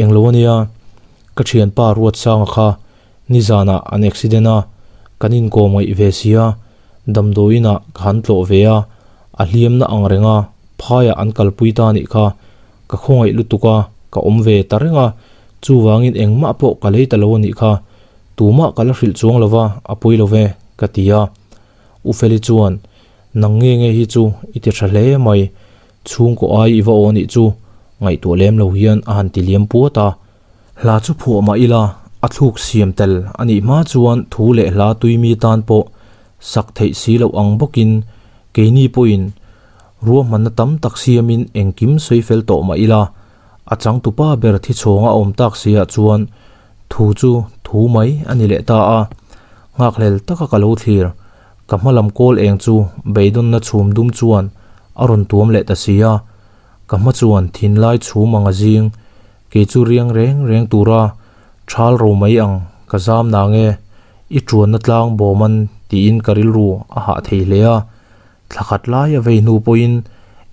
englo a nia, ka thianpa Ruatsanga kha Nizanah an accident a, kan inkawm ngaih ve si a, damdawiinah ka han tlawh ve a, a hliamna ang reng a, phaiah an kalpui ta nih kha, ka khawngaih lutuk a, ka awm ve ta reng a, chuvangin engmah pawh ka lei ta lo a nih kha, tumah ka la hrilh chuang lo va, a pawi lo ve, ka ti a. U Feli chuan, Nang nge nge hi chu i ti tha hle mai, chhungkaw ai i va aw nih chu, ngaihtuah lem lo hian a han ti liam puat a. Hla chu phuah mah ila, a thluk siam tel a nih hma chuan thu leh hla tui mi tan pawh sak theih si loh ang bawkin keini pawhin ruahmanna tam tak siamin engkim sawi fel tawh mah ila, a changtupa ber thichhawng a awm tak siah chuan thu chu thu mai a ni leh ta a. Nghakhlel taka ka lo thlir, ka hmalam kawl eng chu beidawnna chhum dum chuan a rawn tuam leh ta si a, ka hma chuan thinlai chhum ang a zing Kei chu riang reng reng tura thal ro mai ang ka zam na nge i tuanna tlang bawm an tiin ka rilru a hah thei hle a, thla khat lai a vei hnu pawhin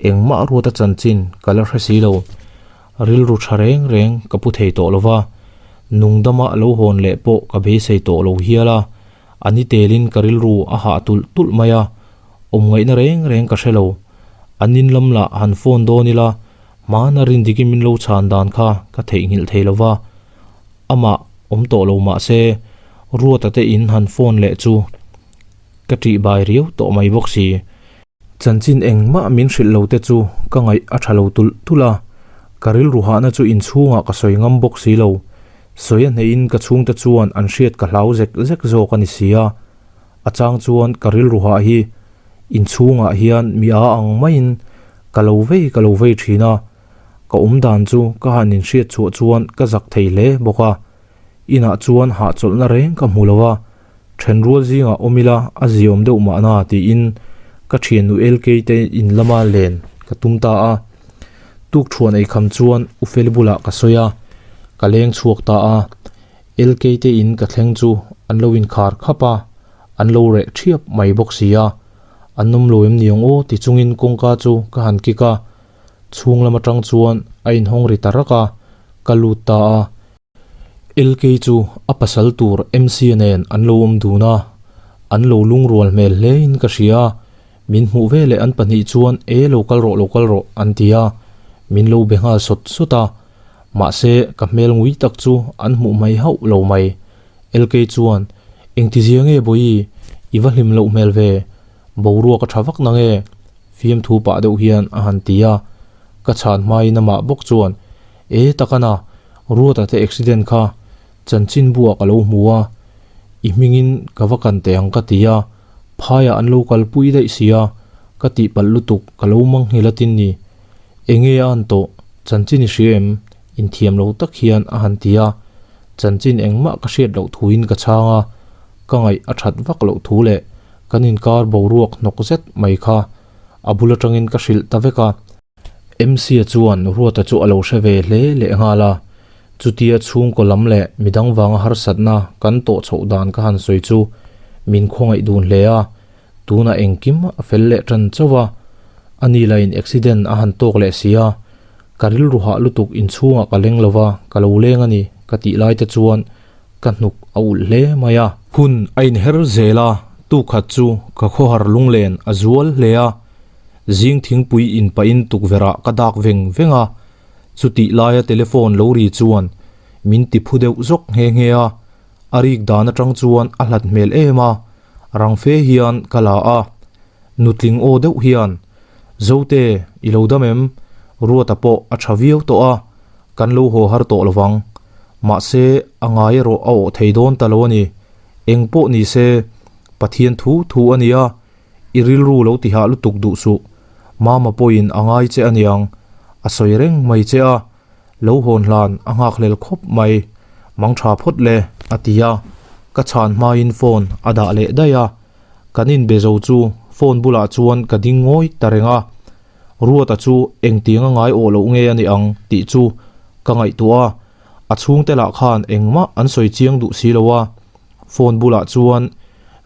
engmah ruata chanchin ka la hre si lo. Rilru tha reng reng ka pu thei tawh lo va, nungdama lo hawn leh pawh ka beisei tawh lo hial a, a ni telin ka rilru a hah tulh tulh mai a, awm ngaihna reng reng ka hre lo. An in lam lah han phone dawn ila, hmana Rindikin min lo chhan dan kha ka theihnghilh thei lo va, amah awm tawh lo mah se Ruata te in han phone leh chu ka ṭih bai riau tawh mai bawk si. Chanchin engmah min hrilh lo te chu ka ngaih a ṭha lo tulh tulh a, ka rilru hahna chu inchhungah ka sawi ngam bawk si lo. Sawi a hneihin ka chhungte chuan an hriat ka hlau zek zek zawk a ni si a, a chang chuan ka rilru hah hi inchhungah hian mi a ang maiin ka lo vei ka lo vei thin a, ka awm dan chu ka han inhriat chhuah chuan ka zak thei hle bawk a, inah chuan hahchawlhna reng ka hmu lo a, Thenrual zingah awm ila a ziawm deuh mahna tiin ka thiannu LK te in lama len ka tum ta a. Tukthuan ei kham chuan U Feli bulah ka sawi a, ka leng chhuak ta a. LK te in ka thleng chu an lo inkhar khap a, an lo reh thiap mai bawk si a. An awm lo em ni ang aw ti chungin kawngka chu ka han kik a, chhung lam atang chuan a inhawng ri ta rak a, ka lut ta a. LK chu a pasal tur MC nen an lo awm dun a, an lo lungrual hmel hlein ka hria a, min hmuh veleh an pahnih chuan e lo kal rawh lo kal rawh an ti a, min lo be nghal sawt sawt a, mahse ka hmel ngui tak chu an hmuh mai hauh lo mai. LK chuan, Engtizia nge Bawihi, i va hlim loh hmel ve, boruak a tha vak na nge? Fiamthu pah deuh hian a han ti a, ka chhan hmain amah bawk chuan, E takana, Ruata te accident kha chanchin buah ka lo hmu a, i hmingin ka va kan teh ang ka ti a, phaiah an lo kalpui daih si a, ka tihpalh lutuk ka lo manghil atin ni. Enge a an tawh, chanchin i hria em? Inthiam lo tak hian a han ti a, chanchin engmah ka hriat loh thuin ka chhang a, ka ngaih a that vak loh thu leh kan inkar boruak hnawk zet mai kha a bul atangin ka hrilh ta vek a. MC-a chuan Ruata chu a lo hre ve hle leh nghal a, chutia chhungkaw lam leh midang vanga harsatna kan tawh chhoh dan ka han sawi chu min khawngaih dun hle a, tunah engkim a fel leh tan chauh a, ani lain accident a han tawk leh si a, ka rilru hah lutuk inchhungah ka leng lova ka lo leng a ni ka tih lai te chuan ka hnuk a ulh hle mai a. Hun a inher zel a, tukhat chu ka khawhar lunglen a zual hle a. Zing thingpui in pahin tukverh ah ka dak veng veng a, chutih laia telephone lo ri chuan min ti phu deuh zawk nghe nghe a, a rik dan atang chuan a hlat hmel em a, rang fe hian ka la a, nutling aw deuh hian, Zote, i lo dam em? Ruata pawh a tha viau tawh a, kan lo haw har tawh lovang. Mahse, a ngai erawh a awh thei dawn ta lo a ni. Eng pawh ni se, Pathian thu thu a nia, I rilru lo ti hah lutuk duh suh. Mama pawhin a ngai che aniang, a sawi reng mai che a, lo hawn hlan a nghakhlel khawp mai. Mang tha phawt le, a ti a, ka chhan hmain phone a dah leh daih a. Kan inbe zo chu phone bulah chuan ka ding ngawi ta reng a, Ruata chu engtiang a ngai awh loh nge a nih ang tih chu ka ngaihtuah a, a chhungte lah khan engmah an sawi chiang duh si lo a. Phone bulah chuan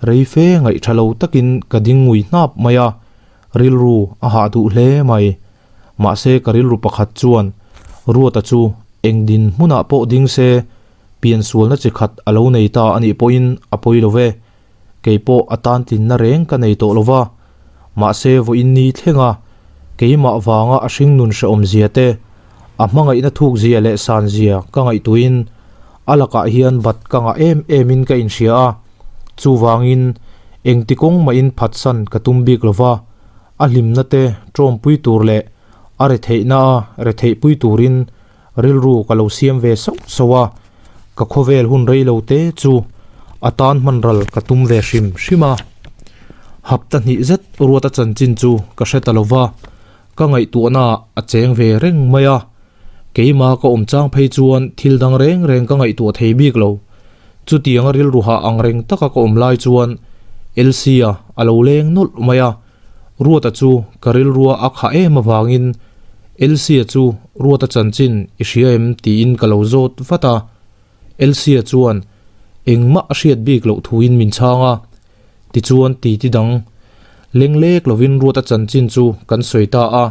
rei fe ngaih tha lo takin ka ding ngui hnap mai a, rilru a hah duh hle mai. Mahse ka rilru pakhat chuan Ruata chu eng din hmunah pawh ding se piansualna chi khat a lo nei ta a nih pawhin a pawi lo ve. Kei pawh a tan tlinna reng ka nei tawh lo va, mahse vawiin ni thlenga keimah vanga a hringnun hrehawm zia te, a hmangaihna thuk zia leh san zia ka ngaihtuahin a lakah hian bat ka ngah em emin ka inhria a, chuvangin engti kawng mahin phatsan ka tum bik lo va, a hlimna te tawmpui tur leh a retheihna a retheihpui turin Rilru ka lo siam ve sauh sauh a, ka khawvel hun rei lo te chu a tan hman ral ka tum ve hrim hrim a. Hapta hnih zet Ruata chanchin chu ka hre ta lo va, ka ngaihtuahna a cheng ve reng mai a. Keima ka awm chang phei chuan thil dang reng reng ka ngaihtuah thei bik lo. Chutianga rilru hah ang reng taka ka awm lai chuan Elsia a lo leng nawlh mai a. Ruata chu ka rilrua a khah em avangin Elsia chu Ruata chanchin i hria em tiin ka lo zawt vat a. Elsia chuan engmah a hriat bik loh thuin min chhang a. Tichuan titi dang leng lek lovin Ruata chanchin chu kan sawi ta a.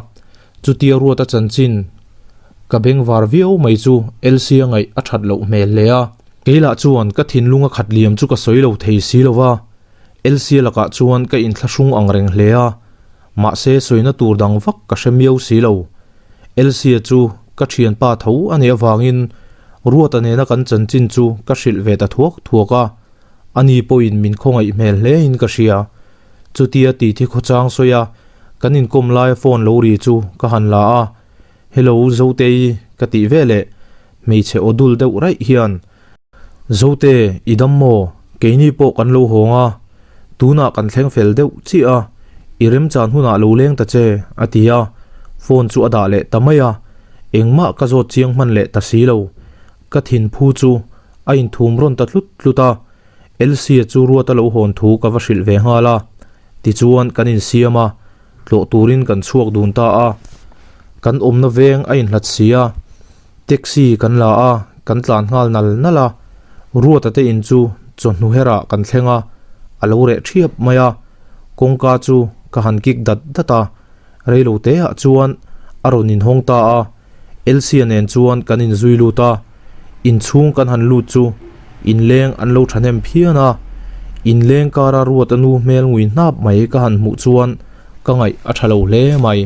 Chutia Ruata chanchin ka bengvar viau mai chu Elsia ngaih a that loh hmel hle a. Keilah chuan ka thinlung a khat liam chu ka sawi lo thei si lo va. Elsia lakah chuan ka inthlahrung ang reng hle a. Mahse sawina tur dang vak ka hre miau si lo. Elsia chu ka thianpa tho a nih avangin Ruata nena kan chanchin chu ka hrilh ve ta thuak thuak a, ani pawhin min khawngaih hmel hlein ka hria. Chutia titi khawchang sawi a, kan inkawm laia phone lo ri chu ka han la a, Hello Zotei ka tih veleh hmeichhe aw dul deuh raih hian, Zote, i dam maw? Keini pawh kan lo hawng a, tunah kan thleng fel deuh chiah a, i remchan hunah lo leng ta che, a ti a, phone chu a dah leh ta mai a, engmah ka zawt chiang hman leh ta si lo. Ka thinphu chu a inthum rawn ta tlut tlut a, Elsie chu Ruata lo hawn thu ka va hrilh ve nghal a, tichuan kan insiam a, tlawh turin kan chhuak dun ta a, kan awmna veng a inhlat si a, taxi kan la a, kan tlan nghal nal nal a, Ruata te in chu chawhnu herah kan thleng a, a lo reh thiap mai a, kawngka chu ka han kik dat dat a, reilo te ah chuan a rawn inhawng ta a, Elsia nen chuan kan inzui lut a, inchhung kan han lut chu inleng an lo thahnem phian a, inleng kara Ruata nu hmel ngui hnap mai ka han hmuh chuan ka ngaih a tha lo hle mai.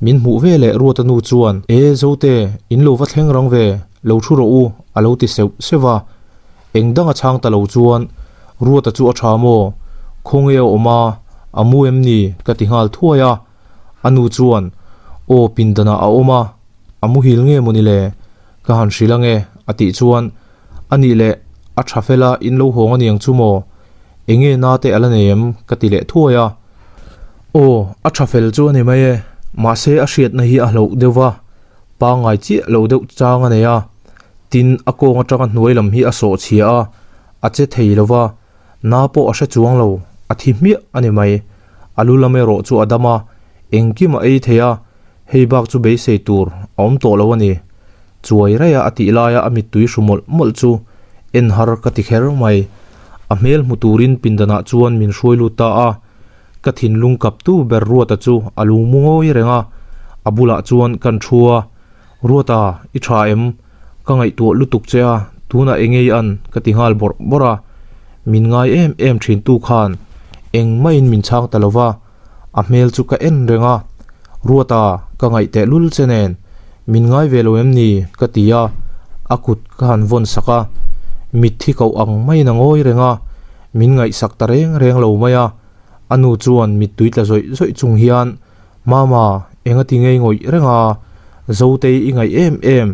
Min hmuh ve leh Ruata nu chuan, E Zote, in lo va thleng rang ve, lo thu rawh u, a lo ti seuh seuh a. Eng dang a chhang ta lo chuan, Ruata chu a tha maw? Khawnge a awm a, a mu em ni? ka ti nghal thuai a. A nu chuan, Aw, pindanah a awm a, a muhil nge mawni le? Ka han hrilh ange, a tih chuan, A nih leh, a tha fel a, in lo hawng aniang chu maw? Enge na te a la nei em? ka ti leh thuai a. Aw, a tha fel chu a ni mai e, mahse a hriatna hi a hloh deuh va, pangngai chiah lo deuh chang a nei a, tin a kawng atanga hnuai lam hi a sawh chhia a, a che thei lo va, Na pawh a hre chuang lo, a thi hmiah a ni mai. A lu lam erawh chu a dam a, engkim a ei thei a, hei bak chu beisei tur a awm tawh lo a ni. Chuai raih a a tih laia a mittui hru mawlh mawlh chu en har ka ti kher mai. A hmel hmu turin pindanah chuan min hruai lut ta a, ka thinlung kaptu ber Ruata chu a lu mu ngawi reng a, a bulah chuan kan thu a, Ruata, i tha em? Ka ngaihtuah lutuk che a, tunah eng ngei an? ka ti nghal bawrh bawrh a. Min ngai em em thin tu khan engmahin min chhang ta lo va, a hmel chu ka en reng a. Ruata, ka ngaih teh lul che nen, min ngai ve lo em ni? ka ti a, a kut ka han vawn sak a. Mitthi koh ang maiin a ngawi reng a, min ngaihsak ta reng reng lo mai a. A nu chuan mittui tla zawih zawih chung hian, Mama, enga ti ngei ngawih reng a, Zotei i ngaih em em,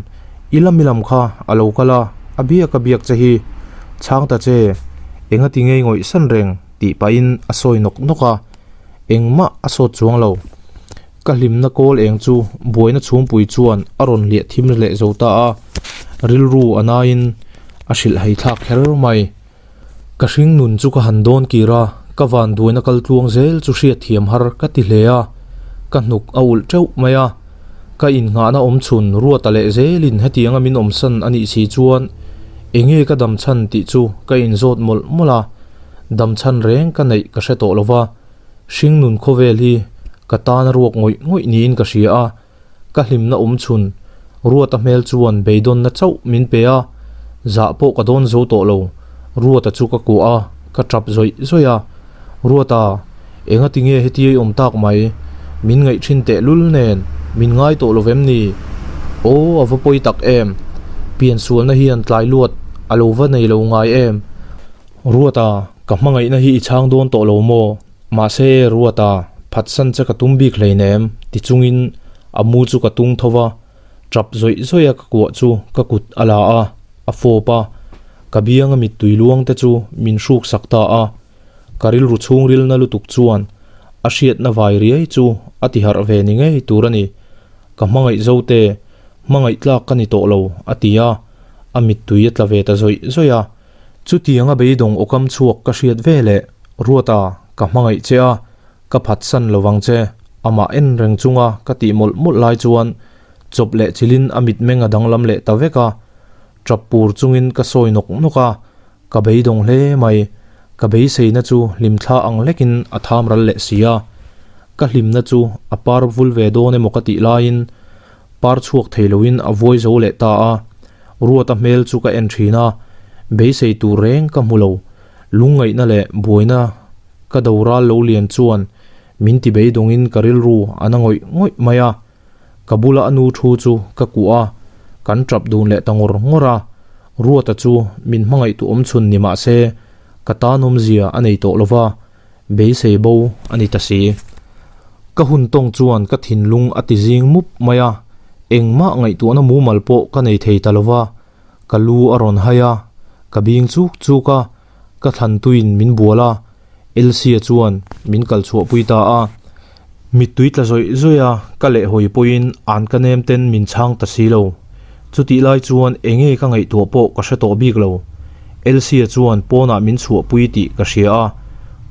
i lam i lam kha a lo kal a, a biak a biak che hi, chhang ta che, enga ti ngei ngawih san reng tih pahin a sawi nawk nawk a, engmah a sawt chuang lo. Ka hlimna kawl eng chu buaina chhungpui chuan a rawn hliah thim leh zo ta a, rilru a naiin a hrilhhai thlak kher mai. Ka hring nun chu ka han dawn kir a, ka van duaina kal tluang zel chu hriat thiam har ka ti hle a, ka hnuk a ulh teuh mai a. Ka innghahna awm chhun Ruata leh zelin hetianga min awmsan a nih si chuan enge ka dam chhan tih chu ka inzawt mawlh mawlh a, dam chhan reng ka neih ka hre tawh lo va, hring nun khawvel hi ka tana ruak ngawih ngawih niin ka hria a. Ka hlimna awm chhun, Ruata hmel chuan beidawnna chauh min pe a, zah pawh ka dawn zo tawh lo. Ruata chu ka kuah a, ka tap zawih zawih a. Ruata, enga ti nge hetiai awm tak mai? Min ngaih thin teh lul nen, min ngai tawh lo vem ni? Aw, a va pawi tak em! Piansualna hian tlai luat a lo va nei lo ngai em? Ruata, ka hmangaihna hi i chhang dawn tawh lo maw? Mahse, Ruata, phatsan che ka tum bik hleinem, ti chungin a mu chu ka tung tho va, tap zawih zawih a ka kuah chu ka kut a la a, a fawp a, ka bianga mittui luang te chu min hruk sak ta a, ka rilru chhungrilna lutuk chuan a hriatna vai riai chu a ti harh ve ni ngei tur a ni. Ka hmangaih zo te, hmangaih tlak ka ni tawh lo, a ti a, a mittui a tla ve ta zawih zawih a. Chutianga beidawng awkam chhuak ka hriat ve leh, Ruata, ka hmangaih che a, ka phatsan lo vang che, amah en reng chunga ka tih mawlh mawlh lai chuan chawp leh chilhin a mitmeng a danglam leh ta vek a, tap pur chungin ka sawi nawk nawk a, ka beidawng hle mai, ka beiseina chu hlimthla ang hlekin a tham ral leh si a, ka hlimna chu a par vul ve dawn emaw ka tih laiin par chhuak thei loin a vuai zo leh ta a. Ruata hmel chu ka en thin a, beisei tur reng ka hmu lo. Lungngaihna leh buaina ka do ral lo lian chuan Min ti beidawngin ka rilru a na ngawih ngawih mai a. Ka bula a nu thu chu ka kuah a, kan tap dun leh ta ngawr ngawr a. Ruata chu min hmangaih tu awm chhun ni mah se, ka tan awmzia a nei tawh lo va, beisei bo a ni ta si. Ka hun tawng chuan ka thinlung a ti zing mup mai a, engmah ngaihtuahna mumal pawh ka nei thei ta lo va. Ka lu a rawn hai a, ka bing chuk chuk a, ka thlan tuin min bual a, Elsia chuan min kal chhuahpui ta a. Mittui tla zawih zawih a, ka lehhawi pawhin an ka nem ten min chhang ta si lo. Chutih lai chuan enge ka ngaihtuah pawh ka hre tawh bik lo. Elsia chuan pawnah min chhuahpui tih ka hria a,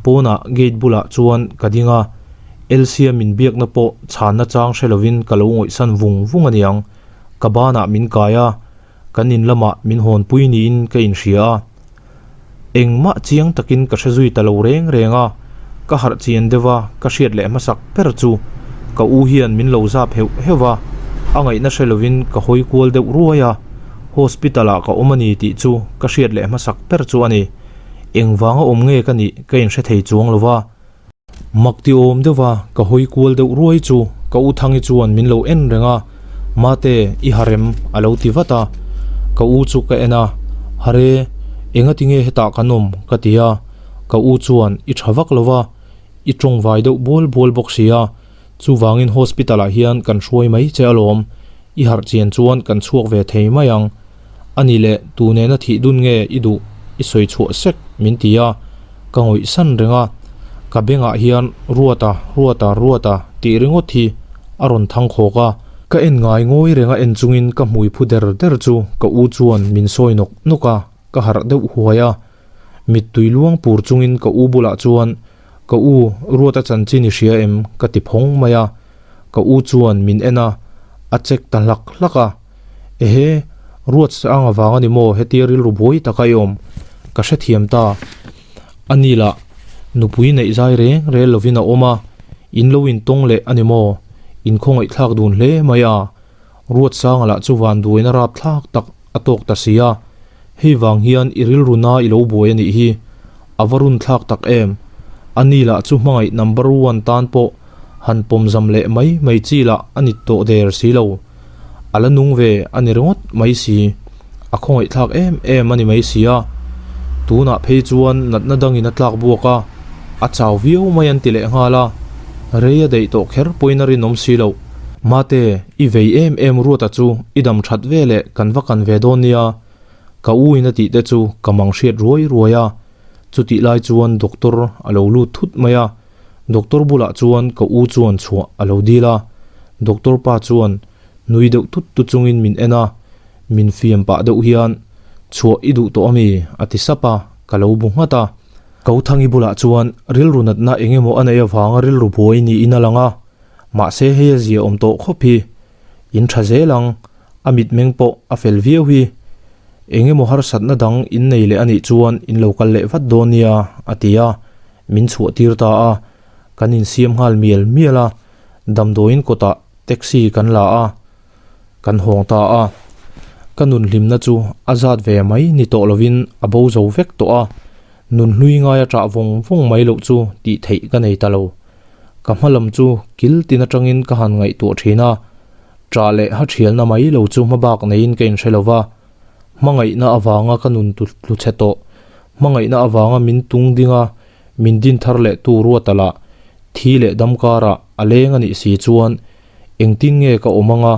pawnah gate bulah chuan ka ding a, Elsia min biakna pawh chhanna chang hre lovin ka lo ngawihsan vung vung aniang. Ka banah min kai a, kan in lamah min hawnpui niin ka inhria a. Engmah chiang takin ka hre zui ta lo reng reng a, ka harh chian deuh a, ka hriat leh hmasak ber chu ka u hian min lo zap heuh heuh a, a ngaihna hre lovin ka hawi kual deuh ruai a, hospital ah ka awm a ni tih chu ka hriat leh hmasak ber chu a ni. Engvanga awm nge ka nih ka inhre thei chuang lo va. Mak ti awm deuh a, ka hawi kual deuh ruai chu ka u Thangi chuan min lo en reng a, Mate, i ha rem a lo ti vat a. Ka u chu ka en a, Hare, engati nge hetah kan awm? ka ti a. Ka u chuan, I tha vak lo va, i tawngvai deuh bual bual bawk si a, chuvangin hospital ah hian kan hruai mai che alawm, i harh chian chuan kan chhuak ve thei mai ang. A ni leh, tu nena thih dun nge i duh i sawi chhuah sek min ti a, ka ngawih san reng a, ka bengah hian Ruata, Ruata, Ruata tih ringawt hi a rawn thang khawk a. Ka en ngai ngawi reng a en chungin ka hmui phu der der chu ka u chuan min sawi nawk nawk a, ka harh deuh huai a. Mittui luang pur chungin ka u bulah chuan, Ka u, Ruata chanchin i hria em? ka ti phawng mai a. Ka u chuan min en a, a check ta hlak hlak a. Ehe, Ruat sang avang a ni maw hetia rilru buai taka i awm? Ka hrethiam ta. A ni lah, nupui neih zai reng rel lovin a awm a, in lo intawng leh a ni maw? Inkhawngaihthlak dun hle mai a. Ruat sanga lah chu van duaina rap thlak tak a tawk ta si a, hei vang hian i rilru na i lo buai a nih hi. A va run thlak tak em. A ni lah chu hmangaih number one tan pawh han pawm zam leh mai mai chi lah a ni tawh der si lo. A la nung ve a ni ringawt mai si. A khawngaih thlak em em a ni mai si a. Tunah phei chuan natna dangin a tlak buak a, a chau viau mai an ti leh nghal a. Rei a daih tawh kher pawhin a rinawm si loh. Mate, i vei em em Ruata chu i dam that ve leh kan va kan ve dawn nia, ka u in a tih te chu ka mang hriat ruai ruai a. Chutih lai chuan doctor a lo lut thut mai a, doctor bulah chuan ka u chuan chhuah a lo dil a. Doctor pa chuan nui deuh tut tut chungin min en a, min fiam pah deuh hian, Chhuah i duh tawh ami? a ti sap a, ka lo bu nghat a. Kothangi bulah chuan rilru natna eng emaw a neih avanga rilru buai niin a lang a. Mahse hei a zia awm tawh khawp hi. In tha zel ang, a mitmeng pawh a fel viau hi. Eng emaw harsatna dang in nei leh a nih chuan in lo kal leh vat dawn nia, a ti a, min chhuah tir ta a. Kan insiam nghal mial mial a, damdawiin kawtah taxi kan la a, kan hawng ta a. Ka nun hlimna chu a zat ve mai ni tawh lovin a bo zo vek tawh a, nun hlui ngaia ṭah vawng vawng mai loh chu tih theih ka nei ta lo. Ka hma lam chu kil tin atangin ka han ngaihtuah thin a, ṭah leh ha ṭhialna mai lo chu hmabak neiin ka inhre lo va. Hmangaihna avanga ka nun tlu chhe tawh, hmangaihna avanga min tung ding a, min din thar leh tu Ruata lah thi leh dam karah a leng a nih si chuan engtin nge ka awm anga,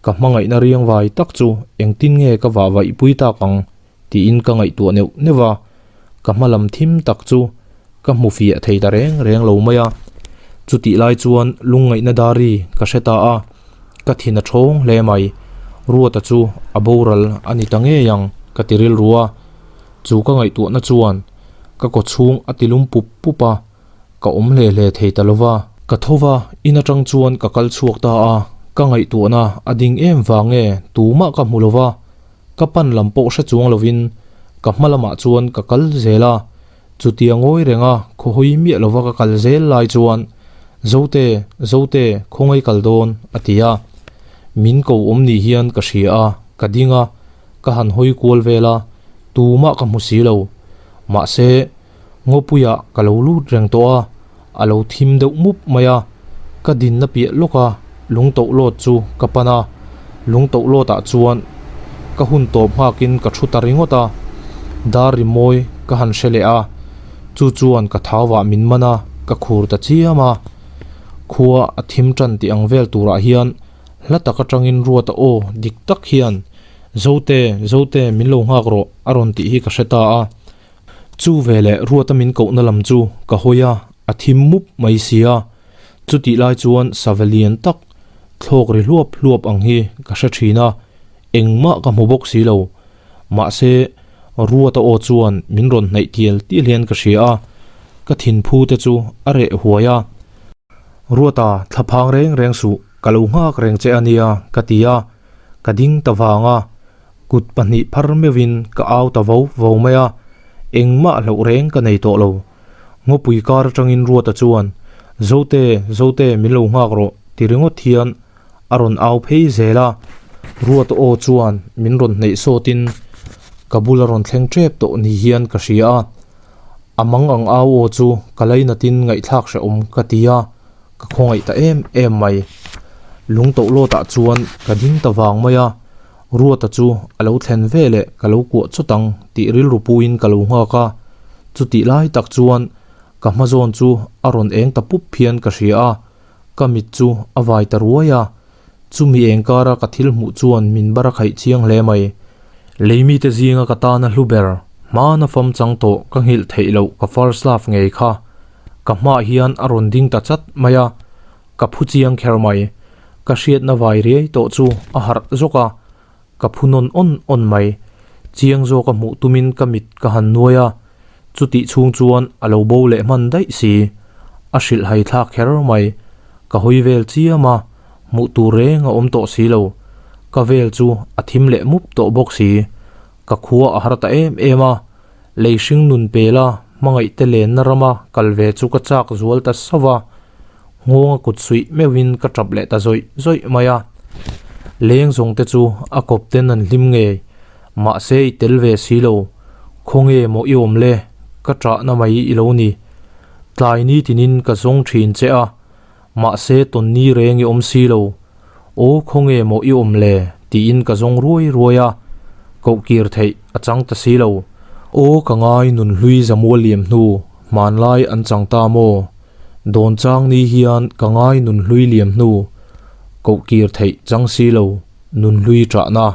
ka hmangaihna riangvai tak chu engtin nge ka vahvaihpui tak ang tiin ka ngaihtuah neuh neuh a, ka hma lam thim tak chu ka hmu fiah thei ta reng reng lo mai a. Chutih lai chuan lungngaihna dari ka hre ta a, ka thin a thawng hle mai. Ruata chu a boral a ni ta ngei ang ka ti rilru a, chu ka ngaihtuahna chuan ka kaw chhung a ti lum pup pup a, ka awm hle hle thei ta lo va. Ka tho va, in atang chuan ka kal chhuak ta a, ka ngaihtuahna a ding em vang nge tumah ka hmu lo va. Ka pan lam pawh hre chuang lovin ka hma lamah chuan ka kal zel a, chutia ngawi renga khawhawi miah lova ka kal zel lai chuan Zote, Zote, khawngaih kal dawn a ti a. Min ko awm ni hian ka hria a, ka ding a, ka han hawi kual vel a, tumah ka hmu si lo. Mahse, ngawpuiah ka lo lut reng tawh a, A lo thim deuh mup mai a, ka dinna piah lawka lung tohlawt chu ka pan a, lung tohlawtah chuan ka hun tawp nghakin ka thu ta ringawt a, dar rimawi ka han hre leh a, chu chuan ka thauah min man a, ka khur ta chiam a. Khua a thim tan tih ang vel turah hian hla tak atangin Ruata aw dik tak hian, Zote, Zote min lo nghak rawh a rawn tih hi ka hre ta a. Chu veleh Ruata min kohna lam chu ka hawi a, a thim mup mai si a. Chutih lai chuan sava lian tak thlawk ri hluap hluap ang hi ka hre thin a, engmah ka hmu bawk si lo. Mahse, Ruata aw chuan min rawn hnaih tial tial hian ka hria a, ka thinphu te chu a reh huai a. Ruata, thlaphang reng reng suh, ka lo nghak reng che a nia, ka ti a, ka ding ta vang a. Kut pahnih phar meuhin ka au ta vo vo mai a, engmah hlauh reng ka nei tawh lo. Ngawpui kar atangin Ruata chuan, Zote, Zote, min lo nghak rawh, ti ringawt hian a rawn au phei zel a. Ruata aw chuan min rawn hneih sawtin ka bula rawn thleng tep tawh ni hian ka hria a. A mang ang au aw chu ka lainatin ngaihthlak hrehawm ka ti a, ka khawngaih ta em em mai. Lung tohlawtah chuan ka ding ta vang mai a. Ruata chu a lo thlen ve leh ka lo kuah chawt ang tih rilru puiin ka lo nghak a, chutih lai tak chuan ka hma zawn chu a rawn eng ta pup hian ka hria a, ka mit chu a vai ta ruai a, chumi eng kara ka thil hmuh chuan min bar a khaih chiang hle mai. Leimite zinga ka tana hlu ber, hmana fam chang tawh ka nghilh theih loh ka first love ngei kha ka hmaah hian a rawn ding ta chat mai a, Ka phu chiang kher mai. Ka hriatna vai riai tawh chu a harh zawk a, ka phu nawn awn awn mai. Chiang zawk a hmuh tumin ka mit ka han nuai a, chutih chhung chuan a lo bo leh hman daih si. A hrilh hai thlak kher mai. Ka hawi vel chiam a, hmuh tur reng a awm tawh si lo. Ka vel chu a thim leh mup tawh bawk si. Ka khua a har ta em em a, lei hring nun pela hmangaihte lenna rama kal ve chu ka chak zual ta sauh a. Nghawnga kut suih meuhin ka tap leh ta zawih zawih mai a. Leng zawng te chu a kawp ten an hlim ngei. Mahse i tel ve si lo. Khawnge maw i awm le? Ka ṭahna mai i lo ni. Tlai ni tinin ka zawng ṭhin che a. Mahse tawn ni reng i awm si lo. Aw khawnge maw i awm le? Tiin ka zawng ruai ruai a. Koh kir theih a chang ta si lo. Aw ka ngai nunhlui zamual liam hnu hmanlai an chang ta maw? Dawn chang ni hian ka ngai nunhlui liam hnu, koh kir theih chang si lo, nunhlui ṭahna.